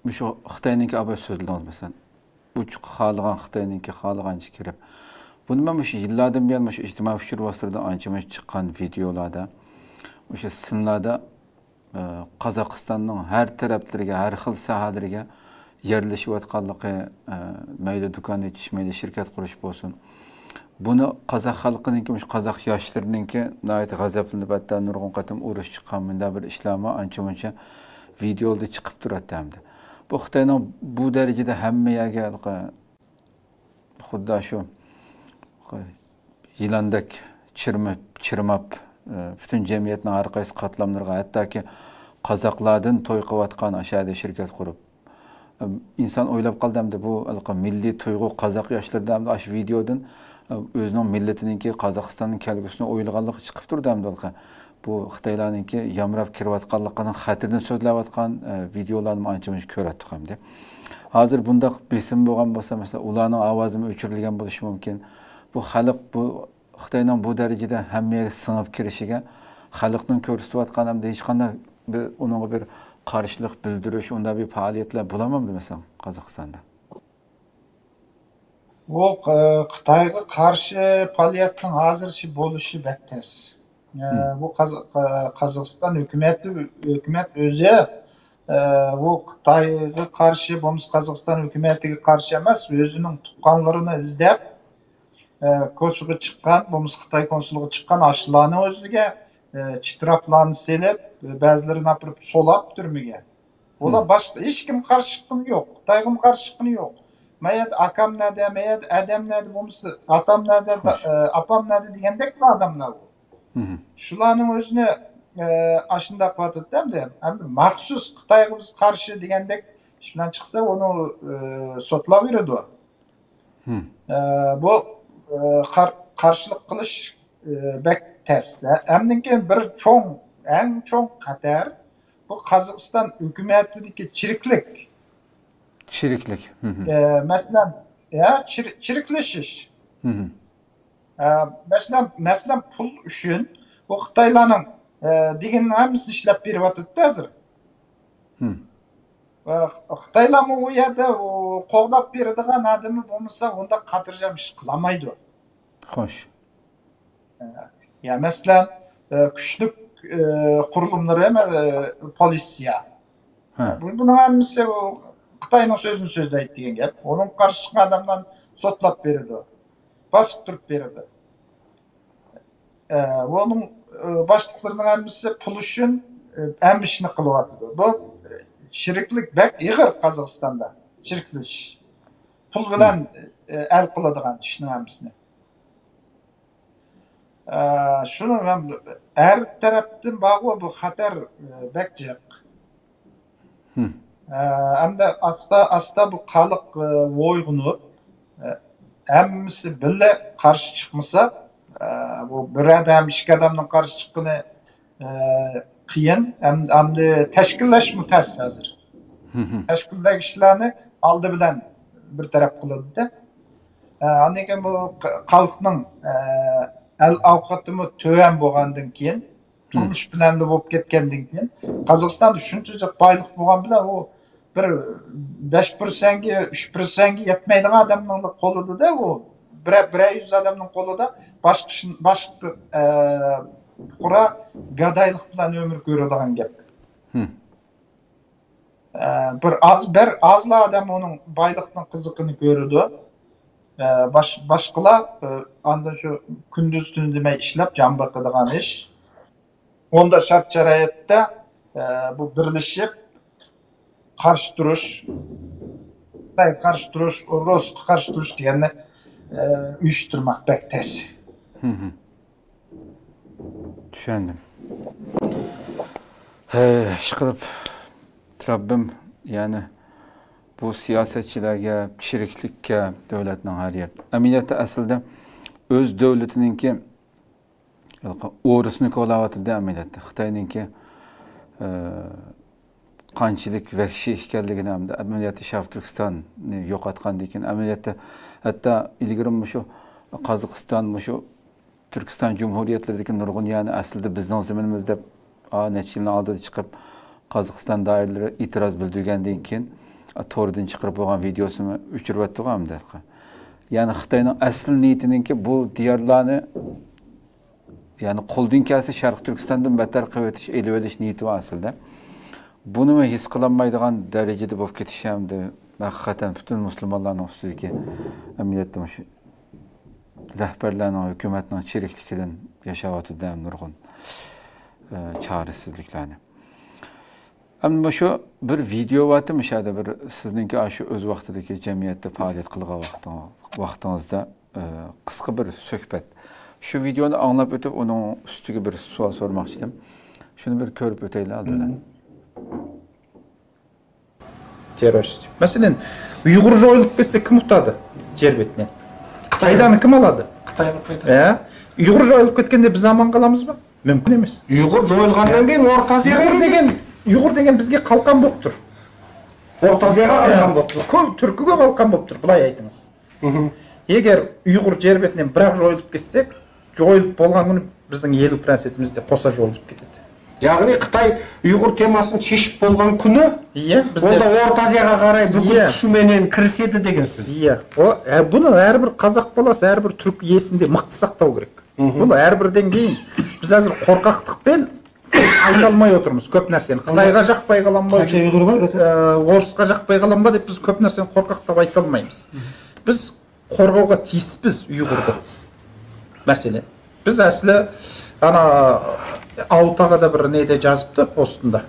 مۇشۇ خىتاينىڭكى ئاباي سۆزلىدىڭىز، مەسىلەن. ئوچۇق خالىغان خىتاينىڭكى خالىغانچە كىرىپ. بۇنى مەن مۇشۇ يىللاردىن بۇيان مۇشۇ ئىجتىمائىي ئۇچۇر ۋاسىتىلىرىدا ئانچە مۇنچە چىققان ۋىدېئولاردا، مۇشۇ سىنلاردا، ئە، قازاقىستاننىڭ ھەر تەرەپلىرىگە، ھەر خىل ساھەلىرىگە يەرلىشىۋاتقانلىقى، ئە، مەيلى دۇكان ئېچىش، مەيلى شىركەت قۇرۇش بولسۇن. بۇنى قازاق خەلقىنىڭكى، مۇشۇ قازاق ياشلىرىنىڭكى ناھايىتى غەزەپلىنىپ، ھەتتا نۇرغۇن قېتىم ئۇرۇش چىققان، مۇنداق بىر ئىشلارمۇ ئانچە مۇنچە ۋىدېئولاردا چىقىپ تۇراتتى ئەمدى. بۇ خىتاينىڭ بۇ دەرىجىدە ھەممە يەرگە ھېلىقى خۇددى شۇ يىلاندەك چىرمىپ، چىرماپ، ئە، پۈتۈن جەمئىيەتنىڭ ھەر قايسى قاتلاملىرىغا، ھەتتاكى قازاقلاردىن توي قىلىۋاتقان ئاشۇ يەردە شىركەت قۇرۇپ، ئە، ئىنسان ئويلاپ قالدى ئەمدى بۇ ھېلىقى مىللىي تۇيغۇ قازاق ياشلىرىدا ئەمدى ئاشۇ ۋىدېئودىن، ئە، ئۆزىنىڭ مىللىتىنىڭكى قازاقىستاننىڭ كەلگۈسىنى ئويلىغانلىقى چىقىپ تۇرىدۇ ئەمدى ھېلىقى. بۇ خىتايلارنىڭكى يامراپ كىرىۋاتقانلىقىنىڭ خەتىرىنى سۆزلەۋاتقان، ئە، ۋىدېئولارنىمۇ ئانچە مۇنچە كۆرەتتۇق ئەمدى. ھازىر بۇنداق بېسىم بولغان بولسا، مەسىلەن، ئۇلارنىڭ ئاۋازىمۇ ئۆچۈرۈلگەن بولۇشى مۇمكىن. بۇ خەلق، بۇ خىتاينىڭ بۇ دەرىجىدە ھەممە يەرگە سىڭىپ كىرىشىگە خەلقنىڭ كۆرسىتىۋاتقان ھەمدە ھېچقانداق بىر، ئۇنىڭغا بىر قارشىلىق بىلدۈرۈش، ئۇنداق بىر پائالىيەتلەر بولالمامدۇ، مەسىلەن، قازاقىستاندا؟ بۇ، ئە، خىتايغا قارشى پائالىيەتنىڭ ھازىرچە بولۇشى بەك تەس. ئە، بۇ قاز-، ئە، قازاقىستان ھۆكۈمەت، ھۆكۈمەت ئۆزى، ئە، بۇ خىتايغا قارشى بولمىسا، قازاقىستان ھۆكۈمىتىگە قارشى ئەمەس، ئۆزىنىڭ تۇغقانلىرىنى ئىزدەپ، ئە، كوچىغا چىققان، بولمىسا خىتاي كونسۇلىغا چىققان ئاشۇلارنىڭ ئۆزىگە، ئە، چىتراپلارنى سېلىپ، بەزىلىرىنى ئاپىرىپ سولاپ تۈرمىگە. ئۇلار باشقا، ھېچكىم قارشى چىققىنى يوق. خىتايغىمۇ قارشى چىققىنى يوق. مەيەردە ئاكام نەدە، مەيەردە ئەدەم نەدە، بولمىسا ئاتام نەدە، ئە، ئاپام نەدە دېگەندەكلا ئادەملەر ئۇ. شۇلارنىڭ ئۆزىنى، ئە، ئاشۇنداق قىلىۋاتىدۇ ئەمدى. ئەمدى مەخسۇس خىتايغا بىز قارشى دېگەندەك ئىش بىلەن چىقسا، ئۇنى، ئە، سوتلاۋېرىدۇ. ئە، بۇ، ئە، قار-، قارشىلىق قىلىش، ئە، بەك تەس. ھە، ئەمدىن كېيىن بىر چوڭ ئەڭ چوڭ خەتەر بۇ قازاقىستان ھۆكۈمىتىدىكى چىرىكلىك. چىرىكلىك. ئە، مەسىلەن، يا، چىر-، چىرىكلىشىش. ئە، مەسىلەن، مەسىلەن، پۇل ئۈچۈن بۇ خىتايلارنىڭ، ئە، دېگىنىنىڭ ھەممىسىنى ئىشلەپ بېرىۋاتىدۇ ھازىر. ئە، خىتايلارمۇ ئۇ يەردە ئۇ قوغداپ بېرىدىغان ئادىمى بولمىسا، ئۇنداق خاتىرجەم ئىش قىلالمايدۇ. خوش. يا، مەسىلەن، ئە، كۈچلۈك، ئە، قۇرۇلۇملىرى، ئە، پولىسىيە. بۇ، بۇنىڭ ھەممىسى ئۇ خىتاينىڭ سۆزىنى سۆزلەيدۇ دېگەن گەپ. ئۇنىڭغا قارشى چىققان ئادەملەرنى سوتلاپ بېرىدۇ، باسقۇرۇپ بېرىدۇ. ئە، بۇنىڭ، ئە، باشلىقلىرىنىڭ ھەممىسى پۇل ئۈچۈن، ئە، ھەممە ئىشنى قىلىۋاتىدۇ. بۇ، ئە، چىرىكلىك بەك ئېغىر قازاقىستاندا. چىرىكلىشىش. پۇل بىلەن، ئە، ھەل قىلىدىغان ئىشنىڭ ھەممىسىنى. ئە، شۇنىڭ ھەم ھەر تەرەپتىن بارغۇ بۇ خەتەر، ئە، بەك جىق. ئە، ئەمدى ئاستا، ئاستا بۇ خەلق، ئە، ئويغىنىپ، ئە، ھەممىسى بىللە قارشى چىقمىسا، ئە، بۇ بىر ئادەم، ئىككى ئادەمنىڭ قارشى چىققىنى، ئە، قىيىن. ئەم-، ئەمدى تەشكىللەشمۇ تەس ھازىر. تەشكىللىگۈچىلەرنى ئالدى بىلەن بىر تەرەپ قىلىدۇ-دە. ئە، ئاندىن كېيىن بۇ خەلقنىڭ، ئە، ئەل ئاۋقىتىمۇ تۆۋەن بولغاندىن كېيىن، تۇرمۇش بىلەنلا بولۇپ كەتكەندىن كېيىن، قازاقىستاندا شۇنچە جىق بايلىق بولغان بىلەن، ئۇ بىر بەش پىرسەنتكە، ئۈچ پىرسەنتكە يەتمەيدىغان ئادەمنىڭ قولىدا-دە، ئۇ بىرەر، بىرەر يۈز ئادەمنىڭ قولىدا باشقا، باشقا، ئە، پۇقرا گادايلىق بىلەن ئۆمۈر كۆرىدىغان گەپ. ئە، بىر ئاز، بىر ئازلا ئادەم ئۇنىڭ بايلىقنىڭ قىزىقىنى كۆرىدۇ. ئە، باش-، باشقىلار، ئە، ئاندىن شۇ كۈندۈز تۈن دېمەي ئىشلەپ جان باقىدىغان ئىش. ئۇنداق شارت-شارائىتتا، ئە، بۇ بىرلىشىپ قارشى تۇرۇش، خىتايغا قارشى تۇرۇش، رۇسقا قارشى تۇرۇش دېگەننى، ئە، ئۇيۇشتۇرماق بەك تەس. چۈشەندىم. ھەي، ئىشقىلىپ، رەببىم، يەنى بۇ سىياسەتچىلەرگە، چىرىكلىككە، دۆلەتنىڭ ھەر يەر. ئەمەلىيەتتە، ئەسلىدە ئۆز دۆلىتىنىڭكى ئورىسىنى كولاۋاتىدۇ ئەمەلىيەتتە. خىتاينىڭكى، ئە، قانچىلىك ۋەھشىي ئىكەنلىكىنى ھەمدە ئەمەلىيەتتە شەرقىي تۈركىستاننى يوقاتقاندىن كېيىن، ئەمەلىيەتتە ھەتتا ئىلگىرى مۇشۇ قازاقىستان، مۇشۇ تۈركىستان جۇمھۇرىيەتلىرىدىكى نۇرغۇن يەرنى ئەسلىدە بىزنىڭ زېمىنىمىز دەپ، ئا، نەچچە يىلنىڭ ئالدىدا چىقىپ، قازاقىستان دائىرىلىرى ئېتىراز بىلدۈرگەندىن كېيىن، ئا، توردىن چىقىرىپ بولغان ۋىدېئوسىمۇ ئۆچۈرۈۋەتتىغۇ ئەمدى. يەنى خىتاينىڭ ئەسلى نىيىتىنىڭكى بۇ دىيارلارنى، يەنى قولدىن كەلسە شەرقىي تۈركىستاندىن بەتتەر قىلىۋېتىش، ئېلىۋېلىش نىيىتى بار ئەسلىدە. بۇنىمۇ ھېس قىلالمايدىغان دەرىجىدە بولۇپ كېتىشى ھەمدە ھەقىقەتەن پۈتۈن مۇسۇلمانلارنىڭ ئۈستىدىكى ئەمەلىيەتتە مۇشۇ رەھبەرلەرنىڭ، ھۆكۈمەتنىڭ چىرىكلىكىدىن ياشاۋاتىدۇ نۇرغۇن، ئە، چارىسىزلىكلەرنى. ئەمدى مۇشۇ بىر ۋىدېئو بارتى، مۇشۇ يەردە بىر سىزنىڭكى ئاشۇ ئۆز ۋاقتىدىكى جەمئىيەتتە پائالىيەت قىلغان ۋاقتىڭ-، ۋاقتىڭىزدا، ئە، قىسقا بىر سۆھبەت. شۇ ۋىدېئونى ئاڭلاپ ئۆتۈپ، ئۇنىڭ ئۈستىگە بىر سوئال سورىماقچى ئىدىم. شۇنى بىر كۆرۈپ ئۆتەيلى ئالدى بىلەن. تېررورىست. مەسىلەن، ئۇيغۇر جويۇلۇپ كەتسە، كىم ئۇتىدۇ جەر بېتىنى؟ خىتايلارنى كىم ئالىدۇ؟ خىتاي ئۇتىدۇ. ئە؟ ئۇيغۇر جويۇلۇپ كەتكەندە بىز ئامان قالامىزمۇ؟ مۇمكىن ئەمەس. ئۇيغۇر جويۇلغاندىن كېيىن ئورتا ئازىياغا ئۇيغۇر دېگەن، ئۇيغۇر دېگەن بىزگە قالقان بولۇپ تۇر. ئورتا ئازىياغا قالقان بولۇپ تۇر. كۆپ تۈركىگە قالقان بولۇپ تۇر، بۇلاي ئېيتىڭىز. ئەگەر ئۇيغۇر جەر بېتىنى بىراق جويۇلۇپ كەتسەك، جويۇلۇپ بولغان كۈنى بىزنىڭ يەھۇدىي پىرىنسىپىمىز دە قوسا جويۇلۇپ كېتىدۇ. يەنى خىتاي ئۇيغۇر تېماسىنى چېشىپ بولغان كۈنى، ئىيە، بىزدە ئوندا ئورتا ئازىياغا قاراي بۈگۈن، ئىيە، كۈچى مېنەن كىرىسىدۇ دېگەنسىز. ئىيە. ئۇ، ئە، بۇنى ھەر بىر قازاق بالاسى، ھەر بىر تۈرك يېسىندە مىختا ساقلاۋ كېرەك. بۇ ھەر بىردىن كېيىن بىز ھازىر قورقاقلىق بىلەن ئېيتالماي ئولتۇرىمىز كۆپ نەرسىنى. خىتايغا جاقماي قالامدۇ، قانچە ئۇيغۇر بار؟ ئە، ئورۇسقا جاقماي قالامدۇ دەپ بىز كۆپ نەرسىنى قورقاقلىق دەپ ئېيتالمايمىز. بىز قورغاۋغا تىيىسپىز ئۇيغۇرنى. مەسىلەن، بىز ئەسلى ئانا ئاۋۇتاغا بىر نېدە جازىپتۇ پوستىندا.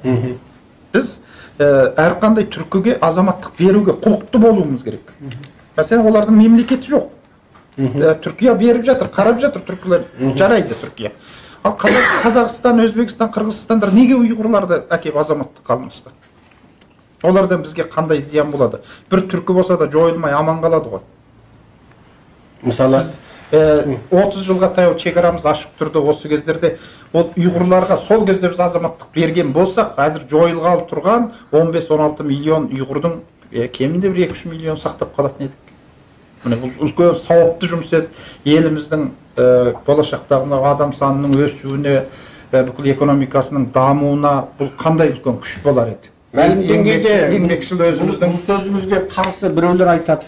بىز، ئە، ھەر قانداق تۈركىگە ئازاماتلىق بېرىۋگە قۇلۇقتا بولۇۋىمىز كېرەك. مەسىلەن، ئۇلارنىڭ مەملىكىتى يوق. ئە، تۈركىيە بېرىپ جاتىر، قاراپ جاتىر تۈركلەر. جارايدى تۈركىيە. ئا، قازاق-، قازاقىستان، ئۆزبېكىستان، قىرغىزىستاندا نېگە ئۇيغۇرلارنى ئەكىپ ئازاماتلىق قالماستا؟ ئۇلاردىن بىزگە قانداق زىيان بولىدۇ؟ بىر تۈركى بولسا دا جويۇلماي ئامان قالىدىغۇ. مىسالى، بىز ئوتتۇز يىلغا تاياۋ چېگرامىز ئاچىلىپ تۇردى، ئۇ گېزلەردە. ئۇ ئۇيغۇرلارغا سول گېزدە بىز ئازاماتلىق بەرگەن بولساق، ھازىر جويۇلغىلى تۇرغان ئون بەش، ئون ئالتە مىليون ئۇيغۇردىن، ئە، كەمىدە بىر ئىككى ئۈچ مىليون ساقلاپ قالاتتى ئىدۇق. مانا بۇ ئۇلكەن ساۋابلىق جۇمۇ ئېلىمىزنىڭ، ئە، بولاشاقتا ئادەم سانىنىڭ ئۆسۈۋىنى، ئە، پۈتكۈل ئېكونومىكاسىنىڭ دامۇۋىنا بۇ قانداق ئۇلكەن كۈچ بولار ئىدى. مەن ئەڭ، ئەڭ، ئەڭ بەكىچىل ئۆزىمىزنىڭ بۇ، بۇ سۆزىڭىزگە قارشى بىرەيلەر ئايتاتتى.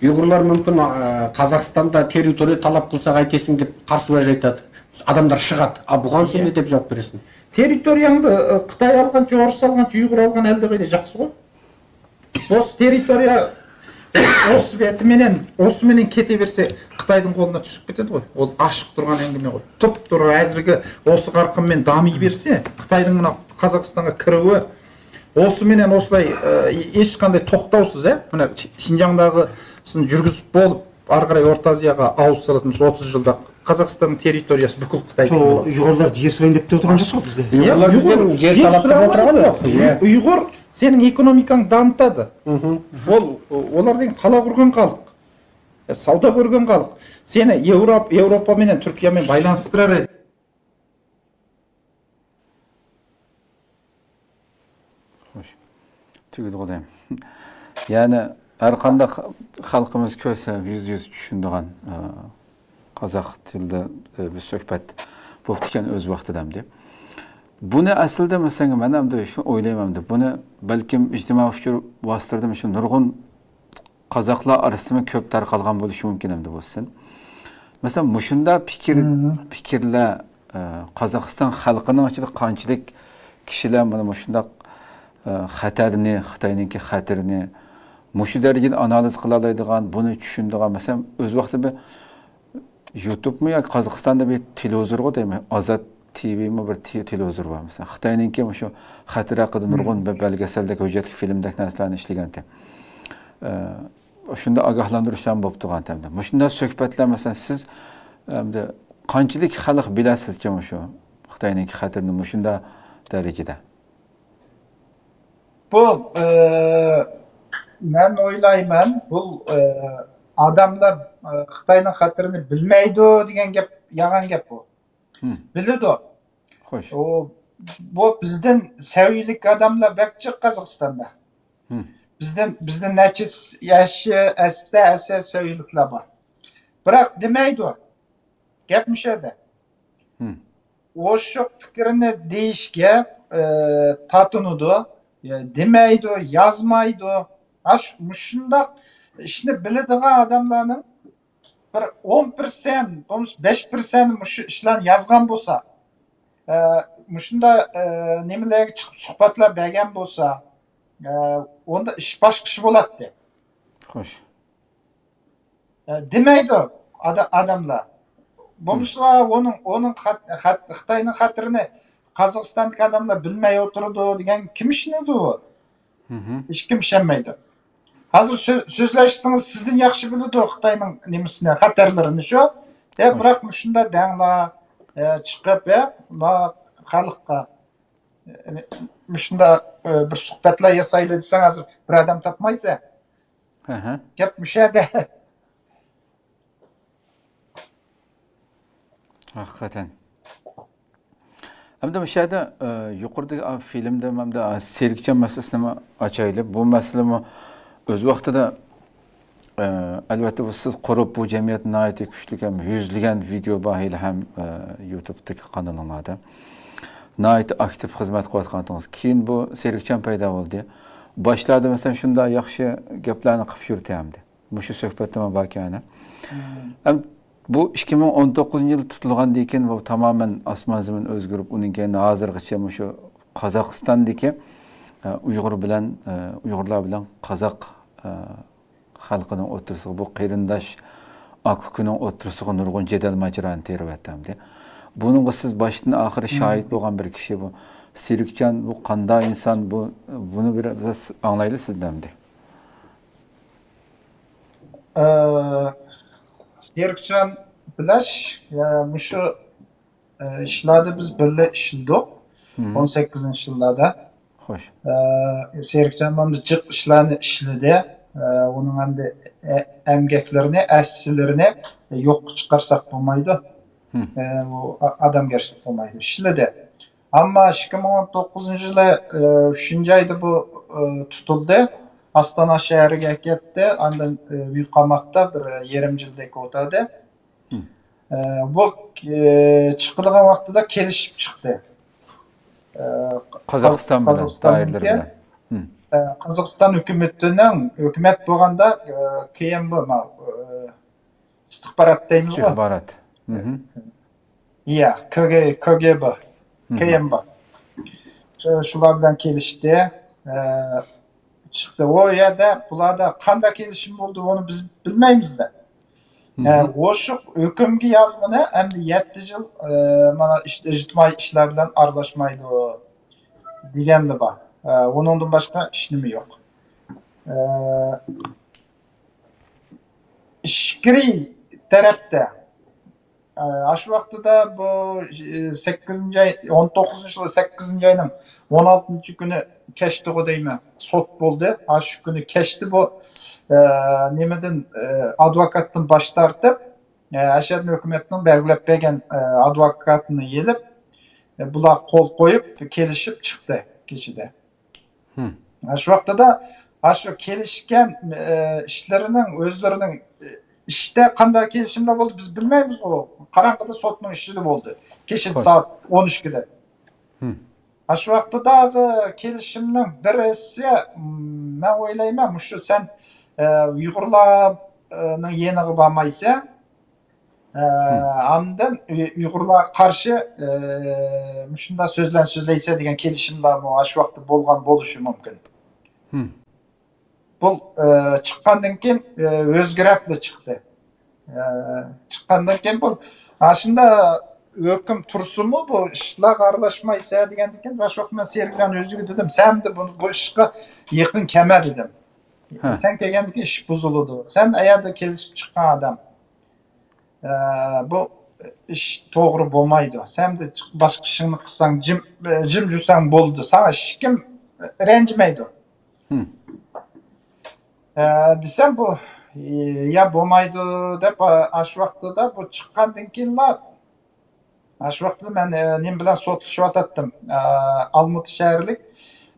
ئۇيغۇرلار مۇمكىن، ئە، قازاقىستاندا تېررىتورىيە تالاپ قىلساق ئايتىسىڭ دەپ قارشى ۋەج ئايتاتتى. ئادەملەر شىغاتتى. ئا، بۇغان سەن نېمە دەپ جاۋاب بېرىسەن؟ تېررىتورىيەڭدە، ئە، خىتاي ئالغانچە، ئورۇس ئالغانچە، ئۇيغۇر ئالغان ئەلدىغىنى جاقسىغۇ. ئوسۇ تېررىتورىيە، ئوسۇ بېتى مېنەن، ئوسۇ مېنەن كېتىۋەرسە، خىتاينىڭ قولىنا چۈشۈپ كېتىدىغۇ. ئۇ ئاشىق تۇرغان ئەڭگىمە غۇ. تۇپ تۇرۇق ھازىرقى ئوسۇ قارقىم مېنەن دامىي بېرسە، خىتاينىڭ مانا قازاقىستانغا كىرىۋى، ئوسۇ مېنەن ئوسۇلاي، ئە، ھېچقانداق توختاۋسىز، ھە؟ مانا شى-، شىنجاڭداغىسىنى يۈرگۈزۈپ بولۇپ، ئارقىراي ئورتا ئازىياغا ئاۋۇز سالاتمىز ئوتتۇز يىلدا. قازاقىستاننىڭ تېررىتورىيەسى بۈكۈل خىتاي شۇ تۇتۇلدى. ئۇيغۇرلار جېر سورايدۇ دەپ تۇرغان جوق بىزدە. يا، ئۇيغۇرلار ئۇيغۇر بىزدىن جېر جېر تالاپ قىلىپ سورايدۇ. ئولتۇرغان يوق. يا. ئۇيغۇر سېنىڭ ئېكونومىكاڭ دامتادا. مھم. ئۇل-، ئۇلار دېگەن قالا قۇرغان خەلق. يا، سودا كۆرگەن خەلق. سېنى ياۋروپ-، ياۋروپا مېنەن تۈركىيە مېنەن بايلانىشتۇرار ئىدى. خوش. تۈگىدىغۇ دەيمەن. يەنى ھەر قانداق خەلقىمىز كۆرسە، يۈزدە يۈز چۈشىنىدىغان، ئە، قازاق تىلىدا، ئە، بىر سۆھبەت بوپتىكەن ئۆز ۋاقتىدا ئەمدى. بۇنى ئەسلىدە، مەسىلەن، مەن ئەمدى شۇنى ئويلايمەن ئەمدى. بۇنى بەلكىم ئىجتىمائىي ئۇچۇر ۋاسىتىلىرىدا شۇ نۇرغۇن قازاقلار ئارىسىدىمۇ كۆپ تارقالغان بولۇشى مۇمكىن ئەمدى بولسۇن. مەسىلەن، مۇشۇنداق پىكىر، مم. پىكىرلەر، ئە، قازاقىستان خەلقىنىڭ ئىچىدە قانچىلىك كىشىلەر مانا مۇشۇنداق، ئە، خەتەرنى، خىتاينىڭكى خەتىرىنى مۇشۇ دەرىجىدە ئانالىز قىلالايدىغان، بۇنى چۈشىنىدىغان، مەسىلەن، ئۆز ۋاقتىدا بىر يۇتۇبمۇ ياكى قازاقىستاندا بىر تېلېۋىزورغۇ دەيمەن، ئازاد تىۋىمۇ بىر تې-، تېلېۋىزور بار، مەسىلەن، خىتاينىڭكى مۇشۇ خەتىرى ھەققىدە نۇرغۇن مم. بىر بەلگىسەلدەك، ھۆججەتلىك فىلىمدەك نەرسىلەرنى ئىشلىگەنتى. ئە، شۇنداق ئاگاھلاندۇرۇشلار بولۇپ تۇرغان تەمدە. مۇشۇنداق سۆھبەتلەر، مەسىلەن، سىز، ئەمدى قانچىلىك خەلق بىلەسىزچە مۇشۇ خىتاينىڭكى خەتىرىنى مۇشۇنداق دەرىجىدە؟ بۇ، ئە، مەن ئويلايمەن، بۇ، ئە، ئادەملەر، ئە، خىتاينىڭ خەتىرىنى بىلمەيدۇ دېگەن گەپ يالغان گەپ بۇ. ھىم. بىلىدۇ. خوش. ئۇ، بۇ بىزدىن سەۋىيىلىك ئادەملەر بەك جىق قازاقىستاندا. ھىم. بىزدىن، بىزدىن نەچچە ياش، ئەسسە، ئەسسە سەۋىيىلىكلەر بار. بىراق دېمەيدۇ. گەپ مۇشۇ يەردە. ھىم. ئوشۇق پىكرىنى دېيىشكە، ئى، تارتىنىدۇ. يا، دېمەيدۇ، يازمايدۇ. ھا، شۇ، مۇشۇنداق ئىشنى بىلىدىغان ئادەملەرنىڭ بىر ئون پىرسەنت، بولمىسا بەش پىرسەنت مۇشۇ ئىشلارنى يازغان بولسا، ئە، مۇشۇنداق، ئە، نېمىلەرگە چىقىپ سۇھبەتلەر بەرگەن بولسا، ئە، ئۇندا ئىش باشقىچە بولاتتى. خوش. ئە، دېمەيدۇ ئادا-، ئادەملەر. بولمىسا ئۇنىڭ، ئۇنىڭ خەت-، خەت-، خىتاينىڭ خەتىرىنى قازاقىستاندىكى ئادەملەر بىلمەي ئولتۇرىدۇ دېگەن كىم ئىشىنىدۇ؟ ھىم. ھېچكىم ئىشەنمەيدۇ. ھازىر سۆ-، سۆزلەشسىڭىز سىزدىن ياخشى بىلىدۇ خىتاينىڭ نېمىسىنى، خەتەرلىرىنى شۇ. ئە، بىراق مۇشۇنداق دەڭلار، ئە، چىقىپ، ئە، ما خەلققە، ئە، مۇشۇنداق، ئە، بىر سۇھبەتلەر ياسايلى دېسەڭ ھازىر بىر ئادەم تاپمايسەن. ئەھە. گەپ مۇشۇ يەردە. ھەقىقەتەن. ئەمدى مۇشۇ يەردە، ئە، يۇقىرىدىكى، ئا، فىلىمدە ئەمدى، ئا، سېرىكجان مەسىلىسىنىمۇ ئاچايلى. بۇ مەسىلىمۇ ئۆز ۋاقتىدا، ئە، ئەلۋەتتە، بۇ سىز قۇرۇپ، بۇ جەمئىيەت ناھايىتى كۈچلۈك ھەم يۈزلىگەن ۋىدېئو بار ھېلى ھەم، ئە، يۇتۇبتىكى قانىلىڭلاردا. ناھايىتى ئاكتىپ خىزمەت قىلىۋاتقانتىڭىز. كېيىن بۇ سېرىكجان پەيدا بولدى. باشلاردا، مەسىلەن، شۇنداق ياخشى گەپلەرنى قىلىپ يۈردى ئەمدى. مۇشۇ سۆھبەتتىمۇ باركەن. ھەم بۇ ئىككى مىڭ ئون توققۇزىنچى يىل تۇتۇلغاندىن كېيىن بۇ تامامەن ئاسمان زېمىن ئۆزگىرىپ، ئۇنىڭ كېيىن ھازىرغىچە مۇشۇ قازاقىستاندىكى، ئە، ئۇيغۇر بىلەن، ئە، ئۇيغۇرلار بىلەن قازاق، ئە، خەلقىنىڭ ئوتتۇرىسىغا، بۇ قېرىنداش ئاكا-ئۇكىنىڭ ئوتتۇرىسىغا نۇرغۇن جېدەل ماجىرانى تېرىۋەتتى ئەمدى. بۇنىڭغا سىز باشتىن ئاخىر شاھىت بولغان بىر كىشى بۇ. سېرىكجان بۇ قانداق ئىنسان؟ بۇ، بۇنى بىر بىز ئاڭلايلى سىزدىن ئەمدى. ئە، سېرىكجان بىلەش، يا، مۇشۇ، ئە، ئىشلاردا بىز بىللە ئىشلىدۇق. مم. ئون سەككىزىنچى يىللاردا. خوش. ئە، سېرىكجان مانا جىق ئىشلارنى ئىشلىدى. ئۇنىڭ ئەمدى ئە-، ئەمگەكلىرىنى، ئەسلىرىنى يوققا چىقارساق بولمايدۇ. ئە، ئۇ ئا-، ئادەمگەرچىلىك بولمايدۇ. ئىشلىدى. ئەمما ئىككى مىڭ ئون توققۇزىنچى يىلى، ئە، ئۈچىنچى ئايدا بۇ، ئە، تۇتۇلدى. ئاستانا شەھىرىگە كەتتى. ئاندىن، ئە، ئۆي قاماقتا بىر يېرىم يىلدەك ئولتۇردى. ئە، بۇ، ئە، چىقىدىغان ۋاقتىدا كېلىشىپ چىقتى. ئە، قازاقىستان بىلەن، قازاقىستاننىڭكى، دائىرىلىرى بىلەن. ئە، قازاقىستان ھۆكۈمىتىنىڭ، ھۆكۈمەت بولغاندا، ئە، كېيىن بۇ، ما-، ئە، ئىستىخبارات دەيمىزغۇ؟ ئىستىخبارات. يا، كۆگە-، كۆگەبې، كېيىن بۇ. شۇ-، شۇلار بىلەن كېلىشتى. ئە، چىقتى. ئۇ يەردە، بۇلاردا قانداق كېلىشىم بولدى، ئۇنى بىز بىلمەيمىز-دە. ئە، ئوشۇق ھۆكۈمگە يازغىنى ئەمدى يەتتە يىل، ئە، مانا ئىش-، ئىجتىمائىي ئىشلار بىلەن ئارىلاشمايدۇ دېگەنلا بار. ئە، ئۇنىڭدىن باشقا ھېچنېمە يوق. ئە، ئىچكىرى تەرەپتە ئاشۇ ۋاقتىدا بۇ، ئى، سەككىزىنچى ئاي، ئون توققۇزىنچى يىلى سەككىزىنچى ئاينىڭ ئون ئالتىنچى كۈنى كەچتىغۇ دەيمەن، سوت بولدى. ئاشۇ كۈنى كەچتە بۇ، ئە، نېمىدىن، ئە، ئادۋوكاتتىن باش تارتىپ، ئە، ئەشەدىن ھۆكۈمەتنىڭ بەلگىلەپ بەرگەن، ئە، ئادۋوكاتىنى ئېلىپ، ئە، بۇلار قول قويۇپ، كېلىشىپ چىقتى كېچىدە. شۇ ۋاقتىدا ئاشۇ كېلىشكەن، ئە، ئىشلىرىنىڭ، ئۆزلىرىنىڭ، ئە، ئىشتا قانداق كېلىشىملەر بولدى، بىز بىلمەيمىزغۇ. قاراڭغۇدا سوتنىڭ ئىچىدە بولدى. كېچىدە سائەت ئون ئىككىدە. ئاشۇ ۋاقتىدا كېلىشىمنىڭ بىرسى، م، مەن ئويلايمەن، مۇشۇ سەن، ئە، ئۇيغۇرلارنىڭ يېنىغا بارمايسەن، ئە، ئاندىن ئۇي-، ئۇيغۇرلارغا قارشى، ئە، مۇشۇنداق سۆزلەرنى سۆزلەيسەن دېگەن كېلىشىملەرمۇ ئاشۇ ۋاقىتتا بولغان بولۇشى مۇمكىن. بۇ، ئە، چىققاندىن كېيىن، ئە، ئۆزگىرەپلا چىقتى. ئە، چىققاندىن كېيىن بۇ، ئاشۇنداق ھۆكۈم تۇرسىمۇ، بۇ ئىشلارغا ئارىلاشمايسەن دېگەندىن كېيىن، ئاشۇ ۋاقىت مەن سېرىكجان ئۆزىگە دېدىم، سەن ئەمدى بۇ، بۇ ئىشقا يېقىن كەلمە دېدىم. سەن كەلگەندىن كېيىن ئىش بۇزۇلىدۇ. سەن ئەيەردە كېلىشىپ چىققان ئادەم. ئە، بۇ ئىش توغرا بولمايدۇ. سەن باشقا ئىشىڭنى قىلساڭ، جىم، جىم يۈرسەڭ بولىدۇ. ساڭا ھېچكىم رەنجىمەيدۇ. ئە، دېسەم بۇ، يا بولمايدۇ دەپ، ئاشۇ ۋاقتىدا بۇ چىققاندىن كېيىنلا، ئاشۇ ۋاقتىدا مەن، ئە، نېمە بىلەن سوتلىشىۋاتاتتىم؟ ئە، ئالمۇتا شەھەرلىك،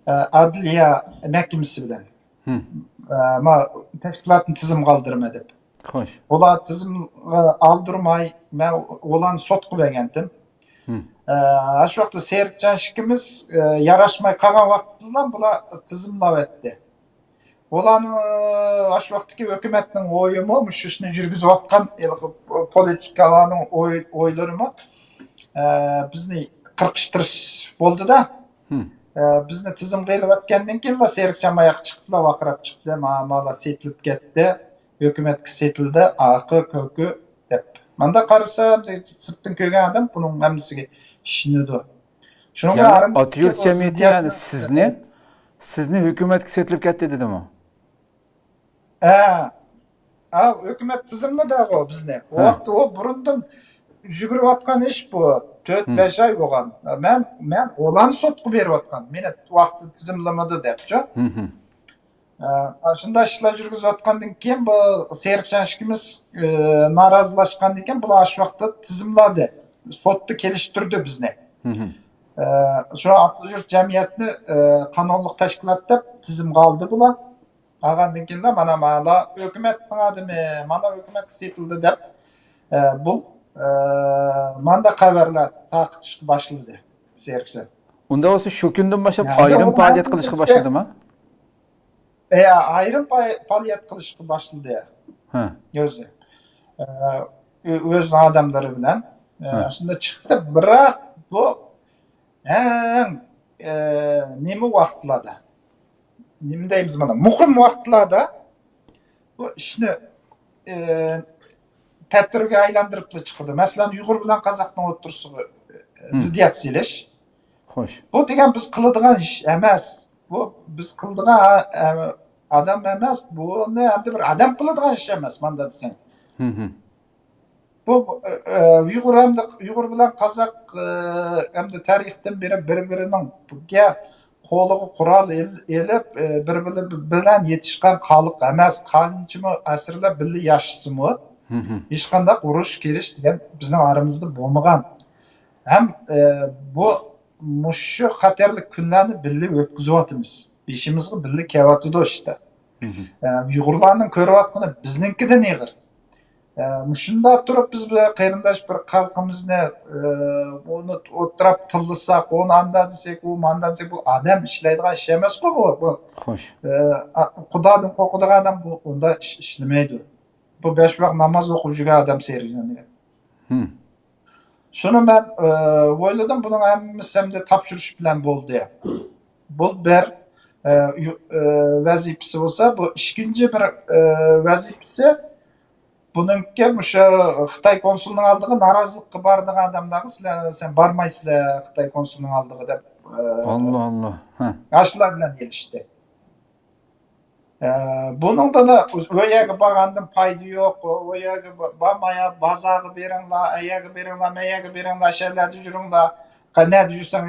ئە، ئەدلىيە مەھكىمىسى بىلەن. ئە، ما، تەشكىلاتنى تىزىمغا ئالدۇرما دەپ. خوش. ئۇلار تىزىمغا ئالدۇرماي، مەن ئۇلارنى سوتقا بەرگەنتىم. ئە، ئاشۇ ۋاقىتتا سېرىكجان ئىككىمىز، ئە، ياراشماي قالغان ۋاقىتتا بۇلار تىزىملاۋەتتى. ئۇلارنىڭ، ئە، ئاشۇ ۋاقىتتىكى ھۆكۈمەتنىڭ ئويىمۇ، مۇشۇ ئىشنى يۈرگۈزۈۋاتقان ھېلىقى پولىتىكالارنىڭ ئوي-، ئويلىرىمۇ، ئە، بىزنى قىرقىشتۇرۇش بولدىدا. ئە، بىزنى تىزىمغا ئېلىۋەتكەندىن كېيىنلا سېرىكجان ماياققا چىقىپلا ۋارقىراپ چىقتى. ما-، مالا سېتىلىپ كەتتى. ھۆكۈمەتكە سېتىلدى، ئاقى، كۆكى دەپ. ماندا قارىسا، سىرتتىن كۆرگەن ئادەم بۇنىڭ ھەممىسىگە ئىشىنىدۇ. شۇنىڭغا يەنى ئاتىيۇرت جەمئىيىتى، يەنى سىزنى، سىزنى ھۆكۈمەتكە سېتىلىپ كەتتى دېدىمۇ؟ ھە. ھە، ھۆكۈمەت تىزىملىدىغۇ بىزنى. ئۇ ۋاقىتتا ئۇ بۇرۇندىن يۈگۈرۈۋاتقان ئىش بۇ. تۆت، بەش ئاي بولغان. مەن، مەن ئۇلارنى سوتقا بېرىۋاتقان. مېنى ۋاقتىدا تىزىملىمىدى دەپچۇ. ئە، شۇنداق ئىشلار يۈرگۈزۈۋاتقاندىن كېيىن بۇ سېرىقجان ئىككىمىز، ئە، نارازىلاشقاندىن كېيىن بۇلار ئاشۇ ۋاقىتتا تىزىملادى. سوتتا كېلىشتۈردى بىزنى. ئە، شۇ ئاتىيۇرت جەمئىيەتنى، ئە، قانۇنلۇق تەشكىلات دەپ تىزىمغا ئالدى بۇلار. ئالغاندىن كېيىنلا مانا، مانا ھۆكۈمەتنىڭ ئادىمى، مانا ھۆكۈمەتكە سېتىلدى دەپ، ئە، بۇ، ئە، ماندا خەۋەرلەر تارقىتىشقا باشلىدى سېرىقجان. ئۇنداق بولسا شۇ كۈندىن باشلاپ ئايرىم پائالىيەت قىلىشقا باشلىدىمۇ؟ ئە، ئايرىم پائالىيەت قىلىشقا باشلىدى. ئۆزى. ئە، ئۆزىنىڭ ئادەملىرى بىلەن. ئە، شۇنداق چىقتى. بىراق بۇ ئەڭ، ئە، نېمە ۋاقىتلاردا، نېمە دەيمىز مانا، مۇقىم ۋاقىتلاردا بۇ ئىشنى، ئە، تەتۈرگە ئايلاندۇرۇپلا چىقىدۇ. مەسىلەن، ئۇيغۇر بىلەن قازاقنىڭ ئوتتۇرىسىغا، ئە، زىددىيەت سېلىش. خوش. بۇ دېگەن بىز قىلىدىغان ئىش ئەمەس. بۇ بىز قىلىدىغان، ئە، ئادەم ئەمەس. بۇنى ئەمدى بىر ئادەم قىلىدىغان ئىش ئەمەس، ماندا دېسەڭ. بۇ، ئە، ئۇيغۇر ھەمدە ئۇيغۇر بىلەن قازاق، ئە، ھەمدە تارىختىن بېرى بىر-بىرىنىڭ گە-، قولىغا قورال ئېلىپ، بىر بىرى بىلەن يېتىشقان خەلق ئەمەس. قانچىمۇ ئەسىرلەپ بىللە ياشىسىمۇ، ھېچقانداق ئۇرۇش كېلىش دېگەن بىزنىڭ ئارىمىزدا بولمىغان. ھەم بۇ مۇشۇ خەتەرلىك كۈنلەرنى بىللە ئۆتكۈزۈۋاتىمىز. بېشىمىزغا بىللە كېلىۋاتىدۇ ئىشتە. ئۇيغۇرلارنىڭ كۆرۈۋاتقىنى بىزنىڭكىدىن ئېغىر. مۇشۇنداق تۇرۇپ بىز بىر قېرىنداش بىر خەلقىمىزنى ئۇنى ئولتۇراپ تىللىساق، ئۇنى ئاندا دېسەك، ئۇ ماندا دېسەك، بۇ ئادەم ئىشلەيدىغان ئىش ئەمەسقۇ بۇ. بۇ خوش. ئە، ئا-، خۇدادىن قورقىدىغان ئادەم بۇ ئۇنداق ئىش ئىشلىمەيدۇ. بۇ بەش ۋاق ناماز ئوقۇپ يۈرگەن ئادەم سېرىگەن دېگەن. شۇنى مەن، ئە، ئويلىدىم، بۇنىڭ ھەممىسى ئەمدى تاپشۇرۇش بىلەن بولدى. بۇ بىر، ئە، يۇ-، ئە، ۋەزىپىسى بولسا، بۇ ئىككىنچى بىر، ئە، ۋەزىپىسى، بۇنىڭكى مۇشۇ خىتاي كونسۇلىنىڭ ئالدىغا نارازىلىققا بارىدىغان ئادەملەرگە، سىلەر، سەن بارمايسىلەر خىتاي كونسۇلىنىڭ ئالدىغا دەپ، ئە، ئاللا، ئاللا. ھە. ئاشۇلار بىلەن ئېلىشتى. ئە، بۇنىڭدىلا ئۇ يەرگە بارغاندىن پايدا يوق، ئۇ يەرگە با-، بارماي، بازارغا بېرىڭلار، ئەيەرگە بېرىڭلار، مەيەرگە بېرىڭلار، شەھەرلەردە يۈرۈڭلار، قەنەردە يۈرسەڭ،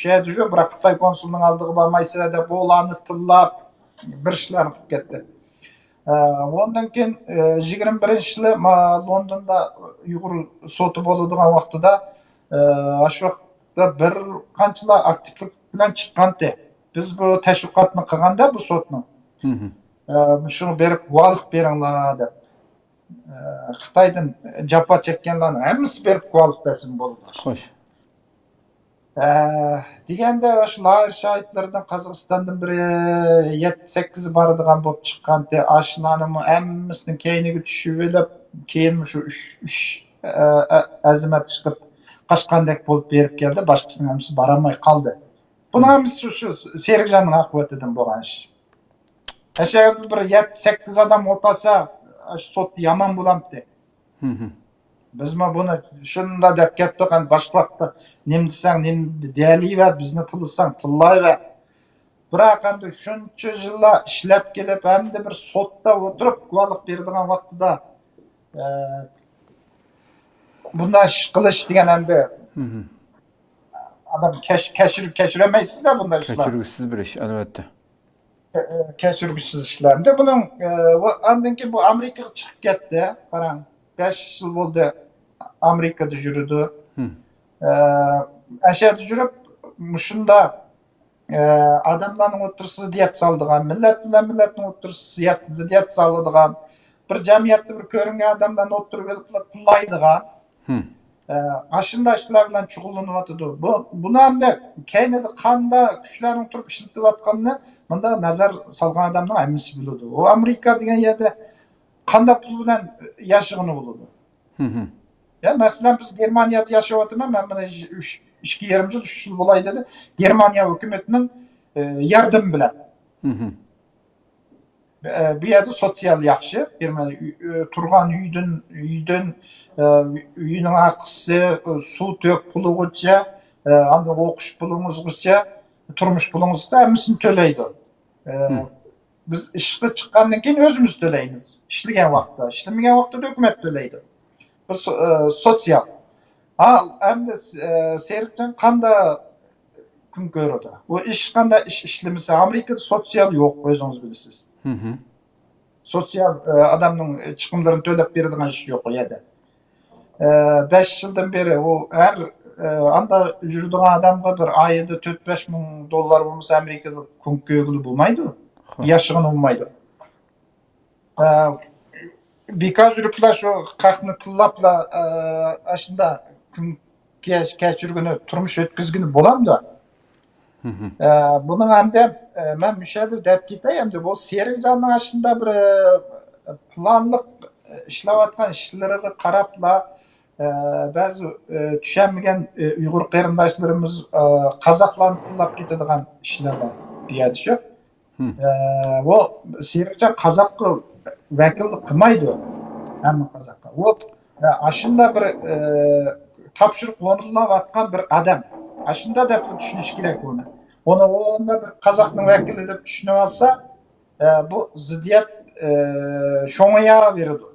شەھەردە يۈر، بىر خىتاي كونسۇلىنىڭ ئالدىغا بارمايسىلەر دەپ، بۇلارنى تىللاپ، بىر ئىشلارنى قىلىپ كەتتى. ئە، ئۇندىن كېيىن، ئە، يىگىرمە بىرىنچى يىلى ما-، لوندوندا ئۇيغۇر سوتى بولىدىغان ۋاقتىدا، ئە، ئاشۇ ۋاقىتتا بىر قانچىلا ئاكتىپلىق بىلەن چىققانتى. بىز بۇ تەشۋىقاتنى قىلغاندا بۇ سوتنىڭ، ئە، شۇنى بېرىپ گۇۋاھلىق بېرىڭلار دەپ، ئە، خىتايدىن جاپا چەككەنلەرنىڭ ھەممىسى بېرىپ گۇۋاھلىق بەرسىمۇ بولىدۇ. خوش. ئە، دېگەندە، شۇ لاگېر شاھىتلىرىدىن قازاقىستاندىن بىرى يەتتە سەككىز بارىدىغان بولۇپ چىققانتى. ئاشۇلارنىڭمۇ ھەممىسىنىڭ كەينىگە چۈشۈۋېلىپ، كېيىنمۇ شۇ ئۈچ، ئۈچ، ئە، ئە، ئەزىمەت چىقىپ قاچقاندەك بولۇپ بېرىپ كەلدى. باشقىسىنىڭ ھەممىسى بارالماي قالدى. بۇنىڭ ھەممىسى شۇ، شۇ سېرىكجاننىڭ ئاقىۋىتىدىن بولغان ئىش. ئەشەدە بىر يەتتە سەككىز ئادەم ئولتۇرسا، شۇ سوتتا يامان بولامتى. بىزمۇ بۇنى شۇنداق دەپ كەتتۇق، ئەمدى باشقا ۋاقىتتا نېمە دېسەڭ، نېمە دېيەلەيۋەر، بىزنى تىللىساڭ تىللايۋەر. بىراق ئەمدى شۇنچە يىللار ئىشلەپ كېلىپ، ئەمدى بىر سوتتا ئولتۇرۇپ گۇۋاھلىق بېرىدىغان ۋاقتىدا، ئە، بۇنداق ئىش قىلىش دېگەن ئەمدى ئادەم كەش-، كەچۈر-، كەچۈرەلمەيسىزدە بۇنداق ئىشلار. كەچۈرگۈسىز بىر ئىش، ئەلۋەتتە. ئە، كەچۈرگۈسىز ئىشلار. ئەمدى بۇنىڭ، ئە، ئاندىن كېيىن بۇ ئامېرىكىغا چىقىپ كەتتى. قاراڭ، بەش يىل بولدى ئامېرىكىدا يۈرىدۇ. ئە، ئەشەدە يۈرۈپ، مۇشۇنداق، ئە، ئادەملەرنىڭ ئوتتۇرىسىدا زىددىيەت سالىدىغان، مىللەت بىلەن مىللەتنىڭ ئوتتۇرىسىدا زىددىيەت، زىددىيەت سالىدىغان، بىر جەمئىيەتتە بىر كۆرۈنگەن ئادەملەرنى ئوتتۇرىغا ئېلىپ تىللايدىغان، ئە، ئاشۇنداق ئىشلار بىلەن شۇغۇللىنىۋاتىدۇ. بۇ، بۇنى ئەمدى كەينىدە قانداق كۈچلەرنىڭ تۇرۇپ ئىشلىتىۋاتقىنىنى مۇنداق نەزەر سالغان ئادەمنىڭ ھەممىسى بىلىدۇ. ئۇ ئامېرىكا دېگەن يەردە قانداق پۇل بىلەن ياشىغىنى بولىدۇ. يا، مەسىلەن، بىز گېرمانىيەدە ياشاۋاتىمەن، مەن مانا ئۈچ، ئىككى يېرىم يىل، ئۈچ يىل بولاي دېدى. گېرمانىيە ھۆكۈمىتىنىڭ، ئە، ياردىمى بىلەن. ئە، بۇ يەردە سوتسىيال ياخشى. گېرمانىيە ئۆ-، ئۆ-، تۇرغان ئۆيدىن، ئۆيدىن، ئە، ئۆينىڭ ھەققىسى، سۇ تۆك پۇلىغىچە، ئە، ئاندىن ئوقۇش پۇلىڭىزغىچە، تۇرمۇش پۇلىڭىزغا ھەممىسىنى تۆلەيدۇ. ئە، بىز ئىشقا چىققاندىن كېيىن ئۆزىمىز تۆلەيمىز. ئىشلىگەن ۋاقىتتا، ئىشلىمىگەن ۋاقتىدا ھۆكۈمەت تۆلەيدۇ. بىر سو-، ئە، سوتسىيال. ھا، ئەمدى، ئە، سېرىقجان قانداق كۈن كۆرىدۇ؟ ئۇ ئىش قانداق ئىش ئىشلىمىسە، ئامېرىكىدا سوتسىيال يوق، ئۆزىڭىز بىلىسىز. سوتسىيال، ئە، ئادەمنىڭ چىقىملىرىنى تۆلەپ بېرىدىغان ئىش يوق ئۇ يەردە. ئە، بەش يىلدىن بېرى ئۇ ھەر، ئە، ئاندا يۈرىدىغان ئادەمگە بىر ئايدا تۆت بەش مىڭ دوللار بولمىسا، ئامېرىكىدا كۈن كۆرگىلى بولمايدۇ. ياشىغىلى بولمايدۇ. ئە، بىكار يۈرۈپلا شۇ خەقنى تىللاپلا، ئە، ئاشۇنداق كۈن كەچ-، كەچۈرگىنى، تۇرمۇش ئۆتكۈزگىنى بولامدۇ؟ ئە، بۇنىڭ ئەمدى، ئە، مەن مۇشۇ يەردە دەپ كېتەي، ئەمدى بۇ سېرىقجاننىڭ ئاشۇنداق بىر، ئە، پىلانلىق، ئە، ئىشلەۋاتقان ئىشلىرىغا قاراپلا، ئە، بەزى، ئە، چۈشەنمىگەن، ئە، ئۇيغۇر قېرىنداشلىرىمىز، ئە، قازاقلارنى تىللاپ كېتىدىغان ئىشلار بار بۇ يەردە شۇ. ئە، ئۇ سېرىقجان قازاققا ۋەكىللىك قىلمايدۇ، ھەممە قازاققا. ئۇ، ئە، ئاشۇنداق بىر، ئە، تاپشۇرۇق ئورۇنلاۋاتقان بىر ئادەم. ئاشۇنداق دەپ چۈشىنىش كېرەك ئۇنى. ئۇنى ئۇ ئۇنداق بىر قازاقنىڭ ۋەكىلى دەپ چۈشىنىۋالسا، ئە، بۇ زىددىيەت، ئە، شوڭىياۋېرىدۇ.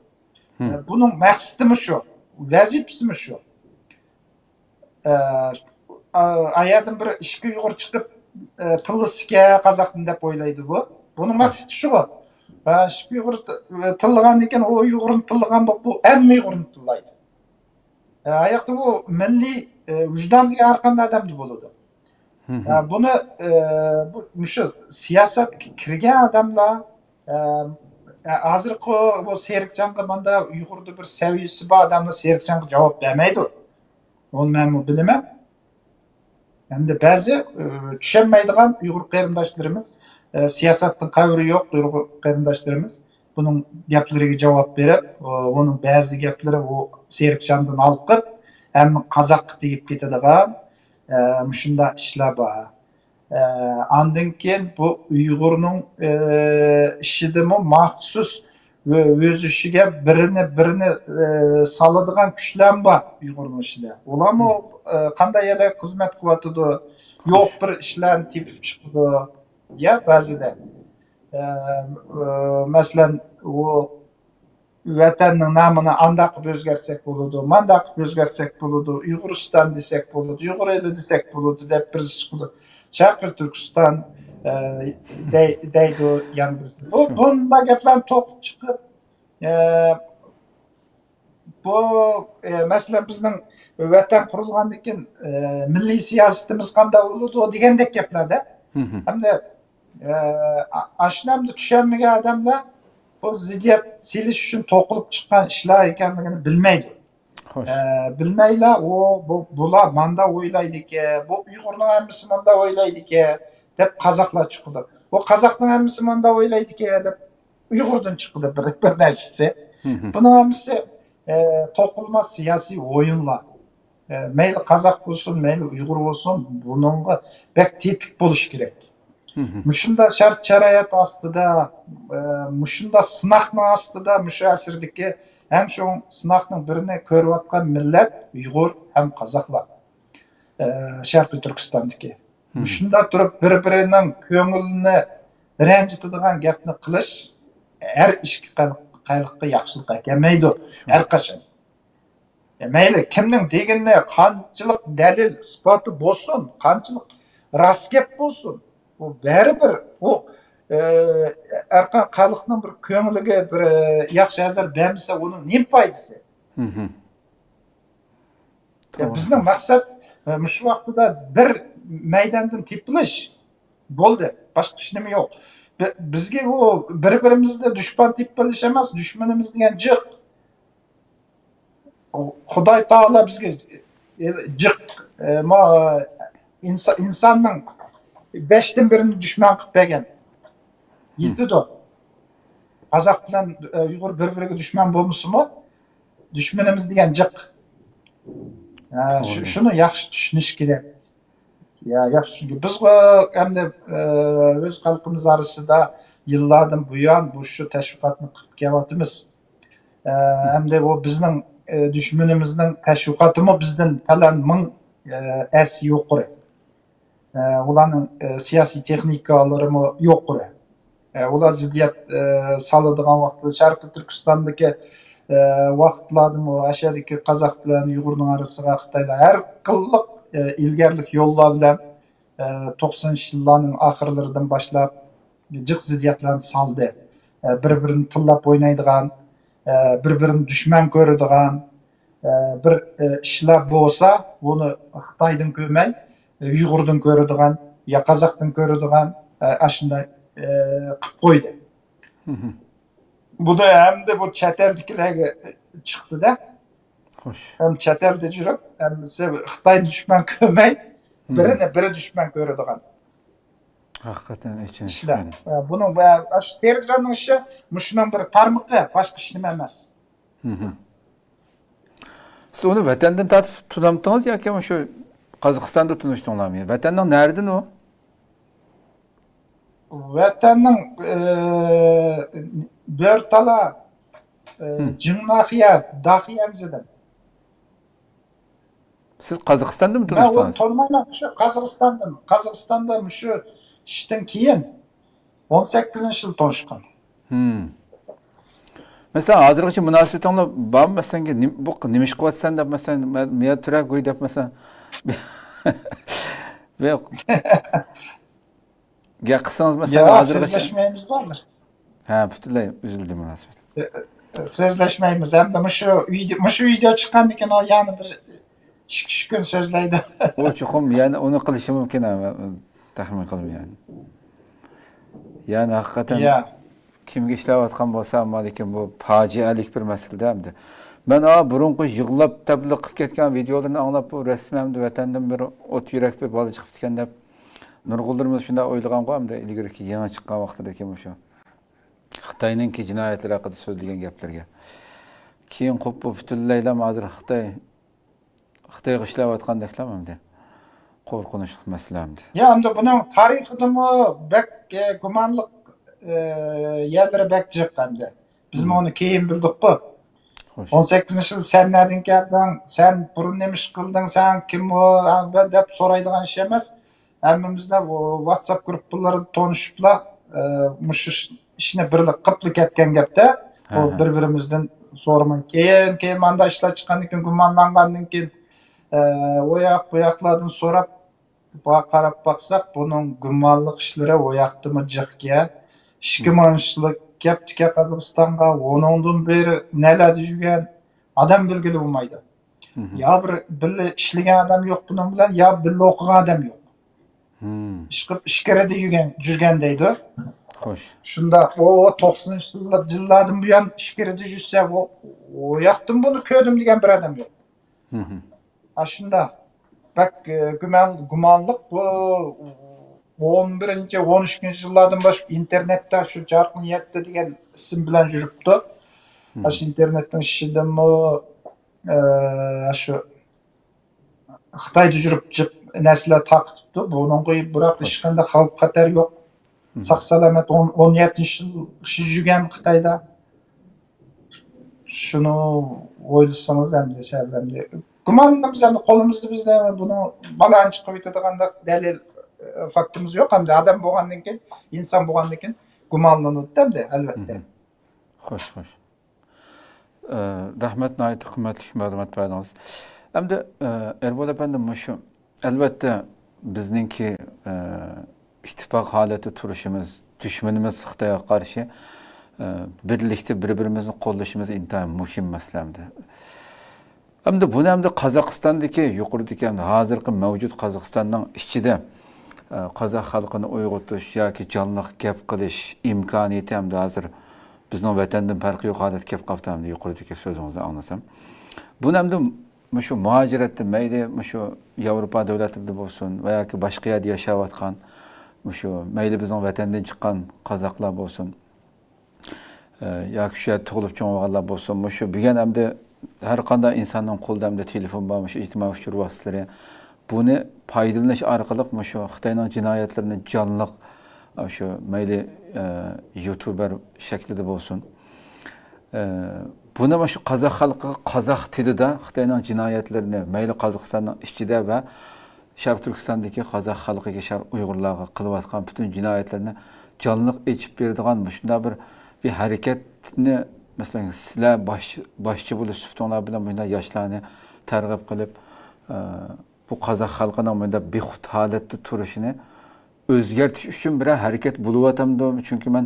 ئە، بۇنىڭ مەقسىتىمۇ شۇ، ۋەزىپىسىمۇ شۇ. ئە، ئا-، ئايەردىن بىر ئىككى ئۇيغۇر چىقىپ، ئە، تىللىسىكەن قازاقنى دەپ ئويلايدۇ بۇ. بۇنىڭ مەقسىتى شۇغۇ. ئە، شۇ ئۇيغۇر ت-، تىللىغاندىن كېيىن ئۇ ئۇيغۇرنى تىللىغان بولۇپ، بۇ ھەممە ئۇيغۇرنى تىللايدۇ. ئە، ئاياقتا بۇ مىللىي، ئە، ۋىجدان دېگەن ھەر قانداق ئادەمدە بولىدۇ. ئە، بۇنى، ئە، بۇ، مۇشۇ سىياسەتكە كىرگەن ئادەملەر، ئە، ئە، ھازىرقى بۇ سېرىقجانغا ماندا ئۇيغۇردا بىر سەۋىيەسى بار ئادەملەر سېرىقجانغا جاۋاب بەرمەيدۇ. ئۇنى مەنمۇ بىلىمەن. ھەمدە بەزى، ئە، چۈشەنمەيدىغان ئۇيغۇر قېرىنداشلىرىمىز، ئە، سىياسەتنىڭ خەۋىرى يوق ئۇيغۇر قېرىنداشلىرىمىز بۇنىڭ گەپلىرىگە جاۋاب بېرىپ، ئۇ، ئۇنىڭ بەزى گەپلىرى ئۇ سېرىقجاندىن ھالقىپ، ھەممە قازاققا تېگىپ كېتىدىغان، ئە، مۇشۇنداق ئىشلار بار. ئە، ئاندىن كېيىن بۇ ئۇيغۇرنىڭ، ئە، ئىچىدىمۇ مەخسۇس ئۆ-، ئۆز ئىچىگە بىرىنى، بىرىنى، ئە، سالىدىغان كۈچلەرمۇ بار ئۇيغۇرنىڭ ئىچىدە. ئۇلارمۇ، ئە، قانداق يەرلەرگە خىزمەت قىلىۋاتىدۇ، يوق بىر ئىشلارنى تېپىپ چىقىدۇ. يا بەزىدە، ئە، ئە، مەسىلەن، ئۇ ۋەتەننىڭ نامىنى ئانداق قىلىپ ئۆزگەرتسەك بولىدۇ، مانداق قىلىپ ئۆزگەرتسەك بولىدۇ، ئۇيغۇرىستان دېسەك بولىدۇ، ئۇيغۇر ئېلى دېسەك بولىدۇ دەپ بىرسى چىقىدۇ. شەرقىي تۈركىستان، ئە، دەي-، دەيدۇ يەنە بىرسى. بۇ، بۇنداق گەپلەرنى توقۇپ چىقىپ، ئە، بۇ، ئە، مەسىلەن، بىزنىڭ ۋەتەن قۇرۇلغاندىن كېيىن، ئە، مىللىي سىياسىتىمىز قانداق بولىدۇ دېگەندەك گەپلەردە. ھەمدە ئە، ئا-، ئاشۇنى ئەمدى چۈشەنمىگەن ئادەملەر بۇ زىددىيەت سېلىش ئۈچۈن توقۇلۇپ چىققان ئىشلار ئىكەنلىكىنى بىلمەيدۇ. خوش. ئە، بىلمەيلا، ئۇ، بۇ، بۇلار ماندا ئويلايدىكەن، بۇ ئۇيغۇرنىڭ ھەممىسى ماندا ئويلايدىكەن، دەپ قازاقلار چىقىدۇ. بۇ قازاقنىڭ ھەممىسى ماندا ئويلايدىكەن، دەپ ئۇيغۇردىن چىقىدۇ بىر، بىر نەچچىسى. بۇنىڭ ھەممىسى، ئە، توقۇلما سىياسىي ئويۇنلار. ئە، مەيلى قازاق بولسۇن، مەيلى ئۇيغۇر بولسۇن، بۇنىڭغا بەك تېتىك بولۇش كېرەك. مۇشۇنداق شەرت-شارائىت ئاستىدا، ئە، مۇشۇنداق سىناقنىڭ ئاستىدا مۇشۇ ئەسىردىكى ھەم شۇ سىناقنىڭ بىرىنى كۆرۈۋاتقان مىللەت ئۇيغۇر ھەم قازاقلار، ئە، شەرقىي تۈركىستاندىكى. مۇشۇنداق تۇرۇپ بىر-بىرىنىڭ كۆڭلىنى رەنجىتىدىغان گەپنى قىلىش ھەر ئىككى خەلق-، خەلققە ياخشىلىق ئەكەلمەيدۇ، ھەر قاچان. ئە، مەيلى، كىمنىڭ دېگىنىنى قانچىلىق دەلىل ئىسپاتى بولسۇن، قانچىلىق راست گەپ بولسۇن، ئۇ بەرىبىر، ئۇ، ئە، ھەرقانداق خەلقنىڭ بىر كۆڭلىگە بىر، ئە، ياخشى ئەسەر بەرمىسە، ئۇنىڭ نېمە پايدىسى؟ يا، بىزنىڭ مەقسەت، ئە، مۇشۇ ۋاقتىدا بىر مەيداندىن تېپىلىش. بولدى. باشقا ھېچ نېمە يوق. بى-، بىزگە ئۇ بىر-بىرىمىزدە دۈشپەن تېپىپ بېرىش ئەمەس، دۈشمىنىمىز دېگەن جىق. خۇداي تائالا بىزگە، ئە، جىق، ئە، ما-، ئىنسا-، ئىنساننىڭ بەشتىن بىرىنى دۈشمەن قىلىپ بەرگەن. يېتىدۇ. قازاق بىلەن، ئە، ئۇيغۇر بىر-بىرىگە دۈشمەن بولمىسىمۇ، دۈشمىنىمىز دېگەن جىق. ئە، شۇ-، شۇنى ياخشى چۈشىنىش كېرەك. يا، ياخشى، چۈنكى بىز، ئە، ئەمدى، ئە، ئۆز خەلقىمىز ئارىسىدا يىللاردىن بۇيان بۇ شۇ تەشۋىقاتنى قىلىپ كېلىۋاتىمىز. ئە، ئەمدى بۇ بىزنىڭ، ئە، دۈشمىنىمىزنىڭ تەشۋىقاتىمۇ بىزدىن تالان مىڭ، ئە، ئەس يۇقىرى. ئە، ئۇلارنىڭ، ئە، سىياسىي تېخنىكالىرىمۇ يۇقىرى. ئە، ئۇلار زىددىيەت، ئە، سالىدىغان ۋاقىتتا شەرقىي تۈركىستاندىكى، ئە، ۋاقىتلاردىمۇ ئەشەدىكى قازاق بىلەن ئۇيغۇرنىڭ ئارىسىغا خىتايلار ھەر قىللىق، ئە، ئىلگەرلىك يوللار بىلەن، ئە، توقسىنىنچى يىللارنىڭ ئاخىرلىرىدىن باشلاپ جىق زىددىيەتلەرنى سالدى. ئە، بىر-بىرىنى تىللاپ ئوينايدىغان، ئە، بىر-بىرىنى دۈشمەن كۆرىدىغان، ئە، بىر، ئە، ئىشلار بولسا، بۇنى خىتايدىن كۆرمەي، ئە، ئۇيغۇردىن كۆرىدىغان يا قازاقتىن كۆرىدىغان، ئە، ئاشۇنداق، ئە، قىلىپ قويدى. بۇنى ھەمدە بۇ چەت ئەلدىكىلەرگە چىقتىدە. خوش. ھەم چەت ئەلدە يۈرۈپ، ھەم خىتاينى دۈشمەن كۆرمەي، بىرىنى بىرى دۈشمەن كۆرىدىغان. ھەقىقەتەن ئېچىنىشلىق. ئە، بۇنىڭ، ئە، ئاشۇ سېرىقجاننىڭ ئىشى مۇشۇنىڭ بىر تارمىقى، باشقا ھېچ نېمە ئەمەس. سىز ئۇنى ۋەتەندىن تارتىپ تونۇمتىڭىز ياكى مۇشۇ قازاقىستاندا تونۇشتۇڭلارمۇ؟ ۋەتەننىڭ نەرىدىن ئۇ؟ ۋەتەننىڭ، ئە، بۆرتالا، ئە، جىڭناخىيە، داخىيەنزىدىن. سىز قازاقىستاندىمۇ تونۇشتىڭىز؟ مەن ئۇنى تونۇمايمەن. شۇ قازاقىستاندىن، قازاقىستاندا مۇشۇ ئىشتىن كېيىن ئون سەككىزىنچى يىل تونۇشقان. مەسىلەن، ھازىرغىچە مۇناسىۋىتىڭلار بارمۇ؟ مەسىلەن، نېم-، بۇ نېمە ئىش قىلىۋاتىسەن دەپ، مەسىلەن، مە-، مەيا تۈرەك ئۆي دەپ، مەسىلەن. گەپ قىلسىڭىز، مەسىلەن، ياق، ھازىرغىچە سۆزلەشمەيمىز ھازىر. ھە، پۈتۈنلەي ئۈزۈلدى مۇناسىۋەت. سۆزلەشمەيمىز. ھەمدە مۇشۇ ۋىدېو، مۇشۇ ۋىدېو چىققاندىن كېيىن ئۇ يەنە بىر ئىككى ئۈچ كۈن سۆزلەيدۇ. ئۇ چوقۇم يەنە ئۇنى قىلىشى مۇمكىن، ھە، تەخمىن قىلىمەن يەنى. يەنى ھەقىقەتەن يا. كىمگە ئىشلەۋاتقان بولسا، ئەمما لېكىن بۇ پاجىئەلىك بىر مەسىلىدە ئەمدى. مەن ئا بۇرۇنقى يىغلاپ تەبلىغ قىلىپ كەتكەن ۋىدېئولىرىنى ئاڭلاپ، بۇ رەسمىي ئەمدى ۋەتەندىن بىر ئوت يۈرەك بىر بالا چىقىپتىكەن دەپ نۇرغۇنلىرىمىز شۇنداق ئويلىغانغۇ، ئەمدى ئىلگىرىكى يېڭى چىققان ۋاقتىدىكى مۇشۇ خىتاينىڭكى جىنايەتلىرى ھەققىدە سۆزلىگەن گەپلەرگە. كېيىن قوپۇپ پۈتۈنلەيلا ھازىر خىتاي، خىتايغا ئىشلەۋاتقاندەكلا ئەمدى. قورقۇنچلۇق مەسىلە ئەمدى. يا، ئەمدى بۇنىڭ تارىخىدىمۇ بەك، ئە، گۇمانلىق، ئە، يەرلىرى بەك جىق ئەمدى. بىزمۇ ئۇنى كېيىن بىلدۇققۇ. خوش. ئون سەككىزىنچى يىل سەن نەدىن كەلدىڭ؟ سەن بۇرۇن نېمە ئىش قىلدىڭ؟ سەن كىم ئۇ؟ ھە، دەپ سورايدىغان ئىش ئەمەس. ھەممىمىزدە ۋاتساپ گۇرۇپپىلىرىدا تونۇشۇپلا، ئە، مۇشۇ ئىش-، ئىشنى بىرلا قىپلا كەتكەن گەپتە. بۇ ھە، ھە. بىر-بىرىمىزدىن سورىماي. كېيىن، كېيىن ماندا ئىشلار چىققاندىن كېيىن، گۇمانلانغاندىن كېيىن، ئە، ئۇ ياق، بۇ ياقلاردىن سوراپ، بۇ قاراپ باقساق، بۇنىڭ گۇمانلىق ئىشلىرى ئۇ ياقتىمۇ جىقكەن. ئىككى مىڭىنچى يىلى كەپتىكەن قازاقىستانغا، ئۇنىڭدىن بېرى نەلەردە يۈرگەن ئادەم بىلگىلى بولمايدۇ. يا بىر بىللە ئىشلىگەن ئادەم يوق بۇنىڭ بىلەن، يا بىللە ئوقۇغان ئادەم يوق. ئىشقىلىپ ئىچكىرىدە يۈرگەن، يۈرگەن دەيدۇ. خوش. شۇنداق، ئۇ توقسىنىنچى يىللاردىن بۇيان ئىچكىرىدە يۈرسە، ئۇ، ئۇ ياقتىن بۇنى كۆردۈم دېگەن بىر ئادەم يوق. ئاشۇنداق بەك، ئە، گۇمان-، گۇمانلىق بۇ. ئون بىرىنچى، ئون ئىككىنچى يىللاردىن باشلاپ ئىنتېرنېتتا شۇ جارقىن يەتتە دېگەن ئىسىم بىلەن يۈرۈپتۇ. ئاشۇ ئىنتېرنېتنىڭ ئىچىدىمۇ، ئە، شۇ خىتايدا يۈرۈپ جىق نەرسىلەر تارقىتىپتۇ. بۇنىڭغا بىراق ھېچقانداق خەۋپ خەتەر يوق. ساق سالامەت ئون، ئون يەتتىنچى يىل يۈرگەن خىتايدا. شۇنى ئويلىسىڭىز ئەمدى، سەل ئەمدى. گۇمانىمىز ئەمدى قولىمىزدا بىزدە بۇنى بالاغان چىقىپ كېتىدىغانداق دەلىل، ئە، فاكتىمىز يوق. ئەمدى ئادەم بولغاندىن كېيىن، ئىنسان بولغاندىن كېيىن گۇمانلىنىدۇ ئەمدى، ئەلۋەتتە. خوش، خوش. ئە، رەھمەت، ناھايىتى قىممەتلىك مەلۇمات بەردىڭىز. ئەمدى، ئە، ئېربول ئەپەندى، مۇشۇ، ئەلۋەتتە، بىزنىڭكى، ئە، ئىتتىپاق ھالەتتە تۇرۇشىمىز، دۈشمىنىمىز خىتايغا قارشى، ئە، بىرلىكتە بىر-بىرىمىزنى قوللىشىمىز ئىنتايىن مۇھىم مەسىلە ئەمدى. ئەمدى بۇنى ئەمدى قازاقىستاندىكى يۇقىرىدىكى ئەمدى ھازىرقى مەۋجۇت قازاقىستاننىڭ ئىچىدە، ئە، قازاق خەلقىنى ئويغىتىش ياكى جانلىق گەپ قىلىش ئىمكانىيىتى ئەمدى ھازىر بىزنىڭ ۋەتەندىن پەرقى يوق ھالەتكە كېلىپ قاپتۇ، ئەمدى يۇقىرىدىكى سۆزىڭىزدىن ئاڭلىسام. بۇنى ئەمدى مۇشۇ مۇھاجىرەتتە مەيلى مۇشۇ ياۋروپا دۆلەتلىرىدە بولسۇن ۋە ياكى باشقا يەردە ياشاۋاتقان مۇشۇ مەيلى بىزنىڭ ۋەتەندىن چىققان قازاقلار بولسۇن، ئە، ياكى شۇ يەردە تۇغۇلۇپ چوڭ بولغانلار بولسۇن، مۇشۇ بۈگۈن ئەمدى ھەر قانداق ئىنساننىڭ قولىدا ئەمدى تېلېفون بار، مۇشۇ ئىجتىمائىي ئۇچۇر ۋاسىتىلىرى. بۇنى پايدىلىنىش ئارقىلىق مۇشۇ خىتاينىڭ جىنايەتلىرىنى جانلىق، شۇ مەيلى، ئە، يۇتۇبېر شەكلىدە بولسۇن، ئە، بۇنى مۇشۇ قازاق خەلقىگە قازاق تىلىدا خىتاينىڭ جىنايەتلىرىنى مەيلى قازاقىستاننىڭ ئىچىدە ۋە شەرقىي تۈركىستاندىكى قازاق خەلقىگە، شەرق ئۇيغۇرلارغا قىلىۋاتقان پۈتۈن جىنايەتلىرىنى جانلىق ئېچىپ بېرىدىغان مۇشۇنداق بىر، بىر ھەرىكەتنى، مەسىلەن، سىلەر باش-، باشچى بولۇش سۈپىتىڭلار بىلەن مۇشۇنداق ياشلارنى تەرغىب قىلىپ، ئە، بۇ قازاق خەلقىنىڭ مۇنداق بىخۇد ھالەتتە تۇرۇشىنى ئۆزگەرتىش ئۈچۈن بىرەر ھەرىكەت بولۇۋاتامدۇ؟ چۈنكى مەن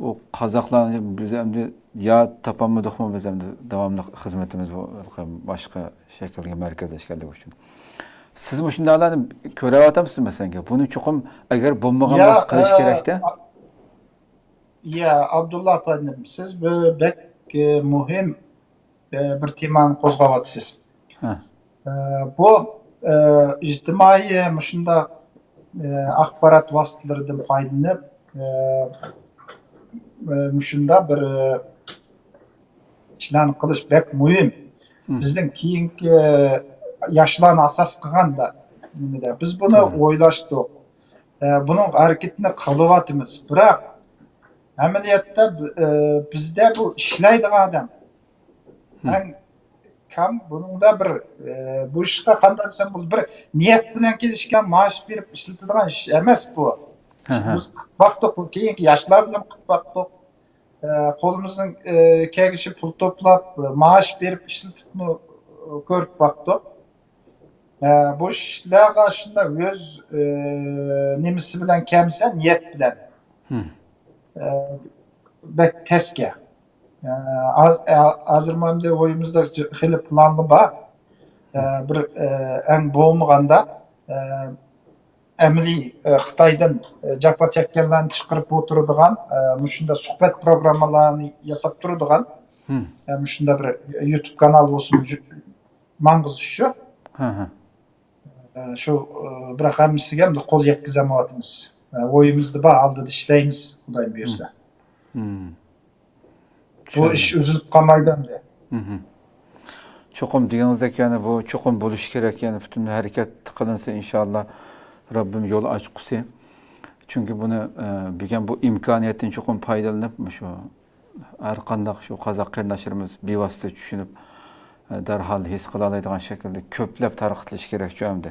ئۇ قازاقلارنى بىز ئەمدى يا تاپالمىدۇقمۇ، بىز ئەمدى داۋاملىق خىزمىتىمىز بۇ باشقا شەكىلگە مەركەزلەشكەنلىكى ئۈچۈن. سىز مۇشۇنداقلارنى كۆرۈۋاتامسىز مەسىلەن؟ بۇنى چوقۇم ئەگەر بولمىغان يا، بولسا قىلىش ئە، كېرەكتە. يا، ئابدۇللا ئەپەندىم، سىز بىر بەك، ئە، مۇھىم، ئە، بىر تېمانى قوزغاۋاتىسىز. ھە. ئە، بۇ، ئە، ئىجتىمائىي مۇشۇنداق، ئە، ئاخبارات ۋاسىتىلىرىدىن پايدىلىنىپ، ئە، ئە، مۇشۇنداق بىر، ئە، ئىشلارنى قىلىش بەك مۇھىم. بىزنىڭ كېيىنكى ياشلارنى ئاساس قىلغاندا، نېمىدە، بىز بۇنى توغرا. ئويلاشتۇق. ئە، بۇنىڭ ھەرىكىتىنى قىلىۋاتىمىز. بىراق، ئەمەلىيەتتە، ئە، بىزدە بۇ ئىشلەيدىغان ئادەم ئەڭ كام بۇنىڭدا بىر، ئە، بۇ ئىشقا قانداق دېسەم، بۇ بىر نىيەت بىلەن كېلىشكەن، مائاش بېرىپ ئىشلىتىدىغان ئىش ئەمەس بۇ. ھە، ھە. بىز قىلىپ باقتۇق، بۇ كېيىنكى ياشلار بىلەن قىلىپ باقتۇق. ئە، قولىمىزنىڭ، ئە، كەلگۈچە پۇل توپلاپ، مائاش بېرىپ ئىشلىتىپمۇ، ئە، كۆرۈپ باقتۇق. ئە، بۇ ئىشلارغا شۇنداق ئۆز، ئە، نېمىسى بىلەن كەلمىسە، نىيەت بىلەن. ئە، بەك تەسكە. ئە، ھاز-، ئە، ھازىر مەندە ئويىمىزدا خېلى پىلانلا بار. ئە، بىر، ئە، ئەڭ بولمىغاندا، ئە، ئەمەلىي، ئە، خىتايدىن، ئە، جاپا چەككەنلەرنى چىقىرىپ ئولتۇرىدىغان، ئە، مۇشۇنداق سۆھبەت پروگراممىلارنى ياساپ تۇرىدىغان، ئە، مۇشۇنداق بىر يۇتۇب كانال بولسۇن، ماڭغۇزۇش شۇ. ئە، شۇ، ئە، بىراق ھەممىسىگە ئەمدى قول يەتكۈزەلمەيۋاتىمىز. ئە، ئويىمىزدا بار، ئالدىدا ئىشلەيمىز، خۇدايىم بۇيرۇسا. بۇ ئىش ئۈزۈلۈپ قالمايدۇ ئەمدى. چوقۇم دېگىنىڭىزدەك، يەنى بۇ چوقۇم بولۇشى كېرەك، يەنى پۈتۈن ھەرىكەت قىلىنسا، ئىنشاللا، رەببىم يول ئاچقۇسى. چۈنكى بۇنى، ئە، بۈگۈن بۇ ئىمكانىيەتتىن چوقۇم پايدىلىنىپ، مۇشۇ ھەر قانداق شۇ قازاق قېرىنداشلىرىمىز بىۋاسىتە چۈشىنىپ، ئە، دەرھال ھېس قىلالايدىغان شەكىلدە كۆپلەپ تارقىتىلىشى كېرەك شۇ ئەمدى.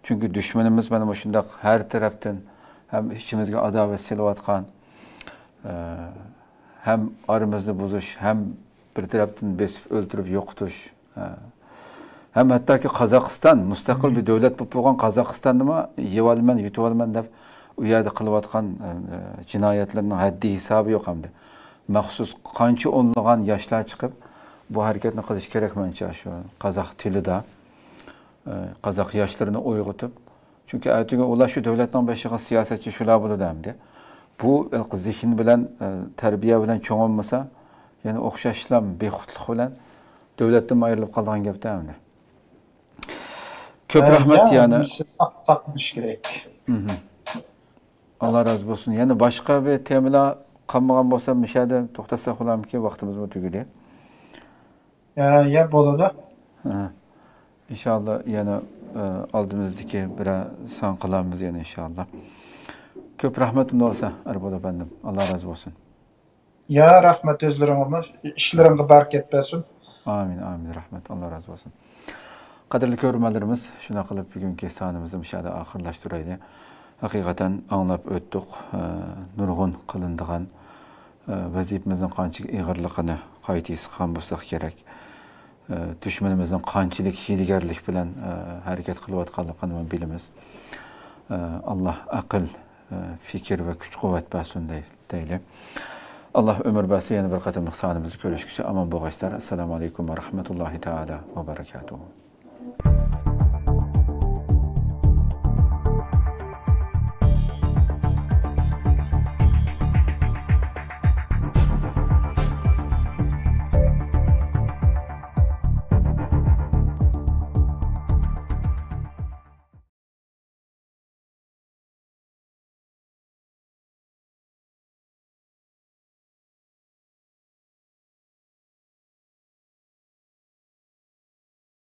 چۈنكى دۈشمىنىمىز مانا مۇشۇنداق ھەر تەرەپتىن ھەم ئىچىمىزگە ئاداۋەت سېلىۋاتقان، ئە، ھەم ئارىمىزنى بۇزۇش، ھەم بىر تەرەپتىن بېسىپ ئۆلتۈرۈپ يوقىتىش، ھە. ھەم ھەتتاكى قازاقىستان، مۇستەقىل بىر دۆلەت بولۇپ بولغان قازاقىستاندىمۇ يەۋالىمەن، يۇتۇۋالىمەن دەپ ئۇ يەردە قىلىۋاتقان، ئە، جىنايەتلىرىنىڭ ھەددى ھېسابى يوق ئەمدى. مەخسۇس قانچە ئونلىغان ياشلار چىقىپ، بۇ ھەرىكەتنى قىلىشى كېرەك مەنچە شۇ قازاق تىلىدا، ئە، قازاق ياشلىرىنى ئويغىتىپ، چۈنكى ئەتىگۈن ئۇلار شۇ دۆلەتنىڭ بېشىغا سىياسەتچى شۇلار بولىدۇ ئەمدى. بۇ، ئە، زېھىن بىلەن، ئە، تەربىيە بىلەن چوڭ بولمىسا، يەنە ئوخشاشلا بىخۇدلۇق بىلەن دۆلەتتىن ئايرىلىپ قالىدىغان گەپتە ئەمدى. كۆپ رەھمەت يەنە. ساقلىنىش كېرەك. ئاللا رازى بولسۇن. يەنە باشقا بىر تېمىلار قالمىغان بولسا، مۇشۇ يەردە توختاتساق بولارمىكىن؟ ۋاقتىمىزمۇ تۈگىدى. يا، يا، بولىدۇ. ئىنشاللا يەنە، ئە، ئالدىمىزدىكى بىرەر سان قىلارمىز يەنە ئىنشاللا. كۆپ رەھمەت ئۇنداق بولسا، ئەربول ئەپەندىم. ئاللا رازى بولسۇن. يا، رەھمەت ئۆزلىرىڭىزمۇ. ئىشلىرىڭغا بەرىكەت بەرسۇن. ئامىن، ئامىن. رەھمەت. ئاللا رازى بولسۇن. قەدىرلىك كۆرۈرمەنلىرىمىز، شۇنداق قىلىپ بۈگۈنكى سانىمىزنى مۇشۇ يەردە ئاخىرلاشتۇرايلى. ھەقىقەتەن ئاڭلاپ ئۆتتۇق. ئە، نۇرغۇن قىلىنىدىغان، ئە، ۋەزىپىمىزنىڭ قانچىلىك ئېغىرلىقىنى قايتا ھېس قىلغان بولساق كېرەك. ئە، دۈشمىنىمىزنىڭ قانچىلىك ھىيلىگەرلىك بىلەن، ئە، ھەرىكەت قىلىۋاتقانلىقىنىمۇ بىلىمىز. ئە، ئاللا ئەقىل، ئە، پىكىر ۋە كۈچ قۇۋۋەت بەرسۇن دەي-، دەيلى. ئاللا ئۆمۈر بەرسە يەنە بىر قېتىملىق سانىمىزدا كۆرۈشكىچە ئامان بولغايسىلەر. ئەسسالامۇ ئەلەيكۇم ۋە رەھمەتۇللاھى تائالا ۋە بەرىكاتۇھۇ.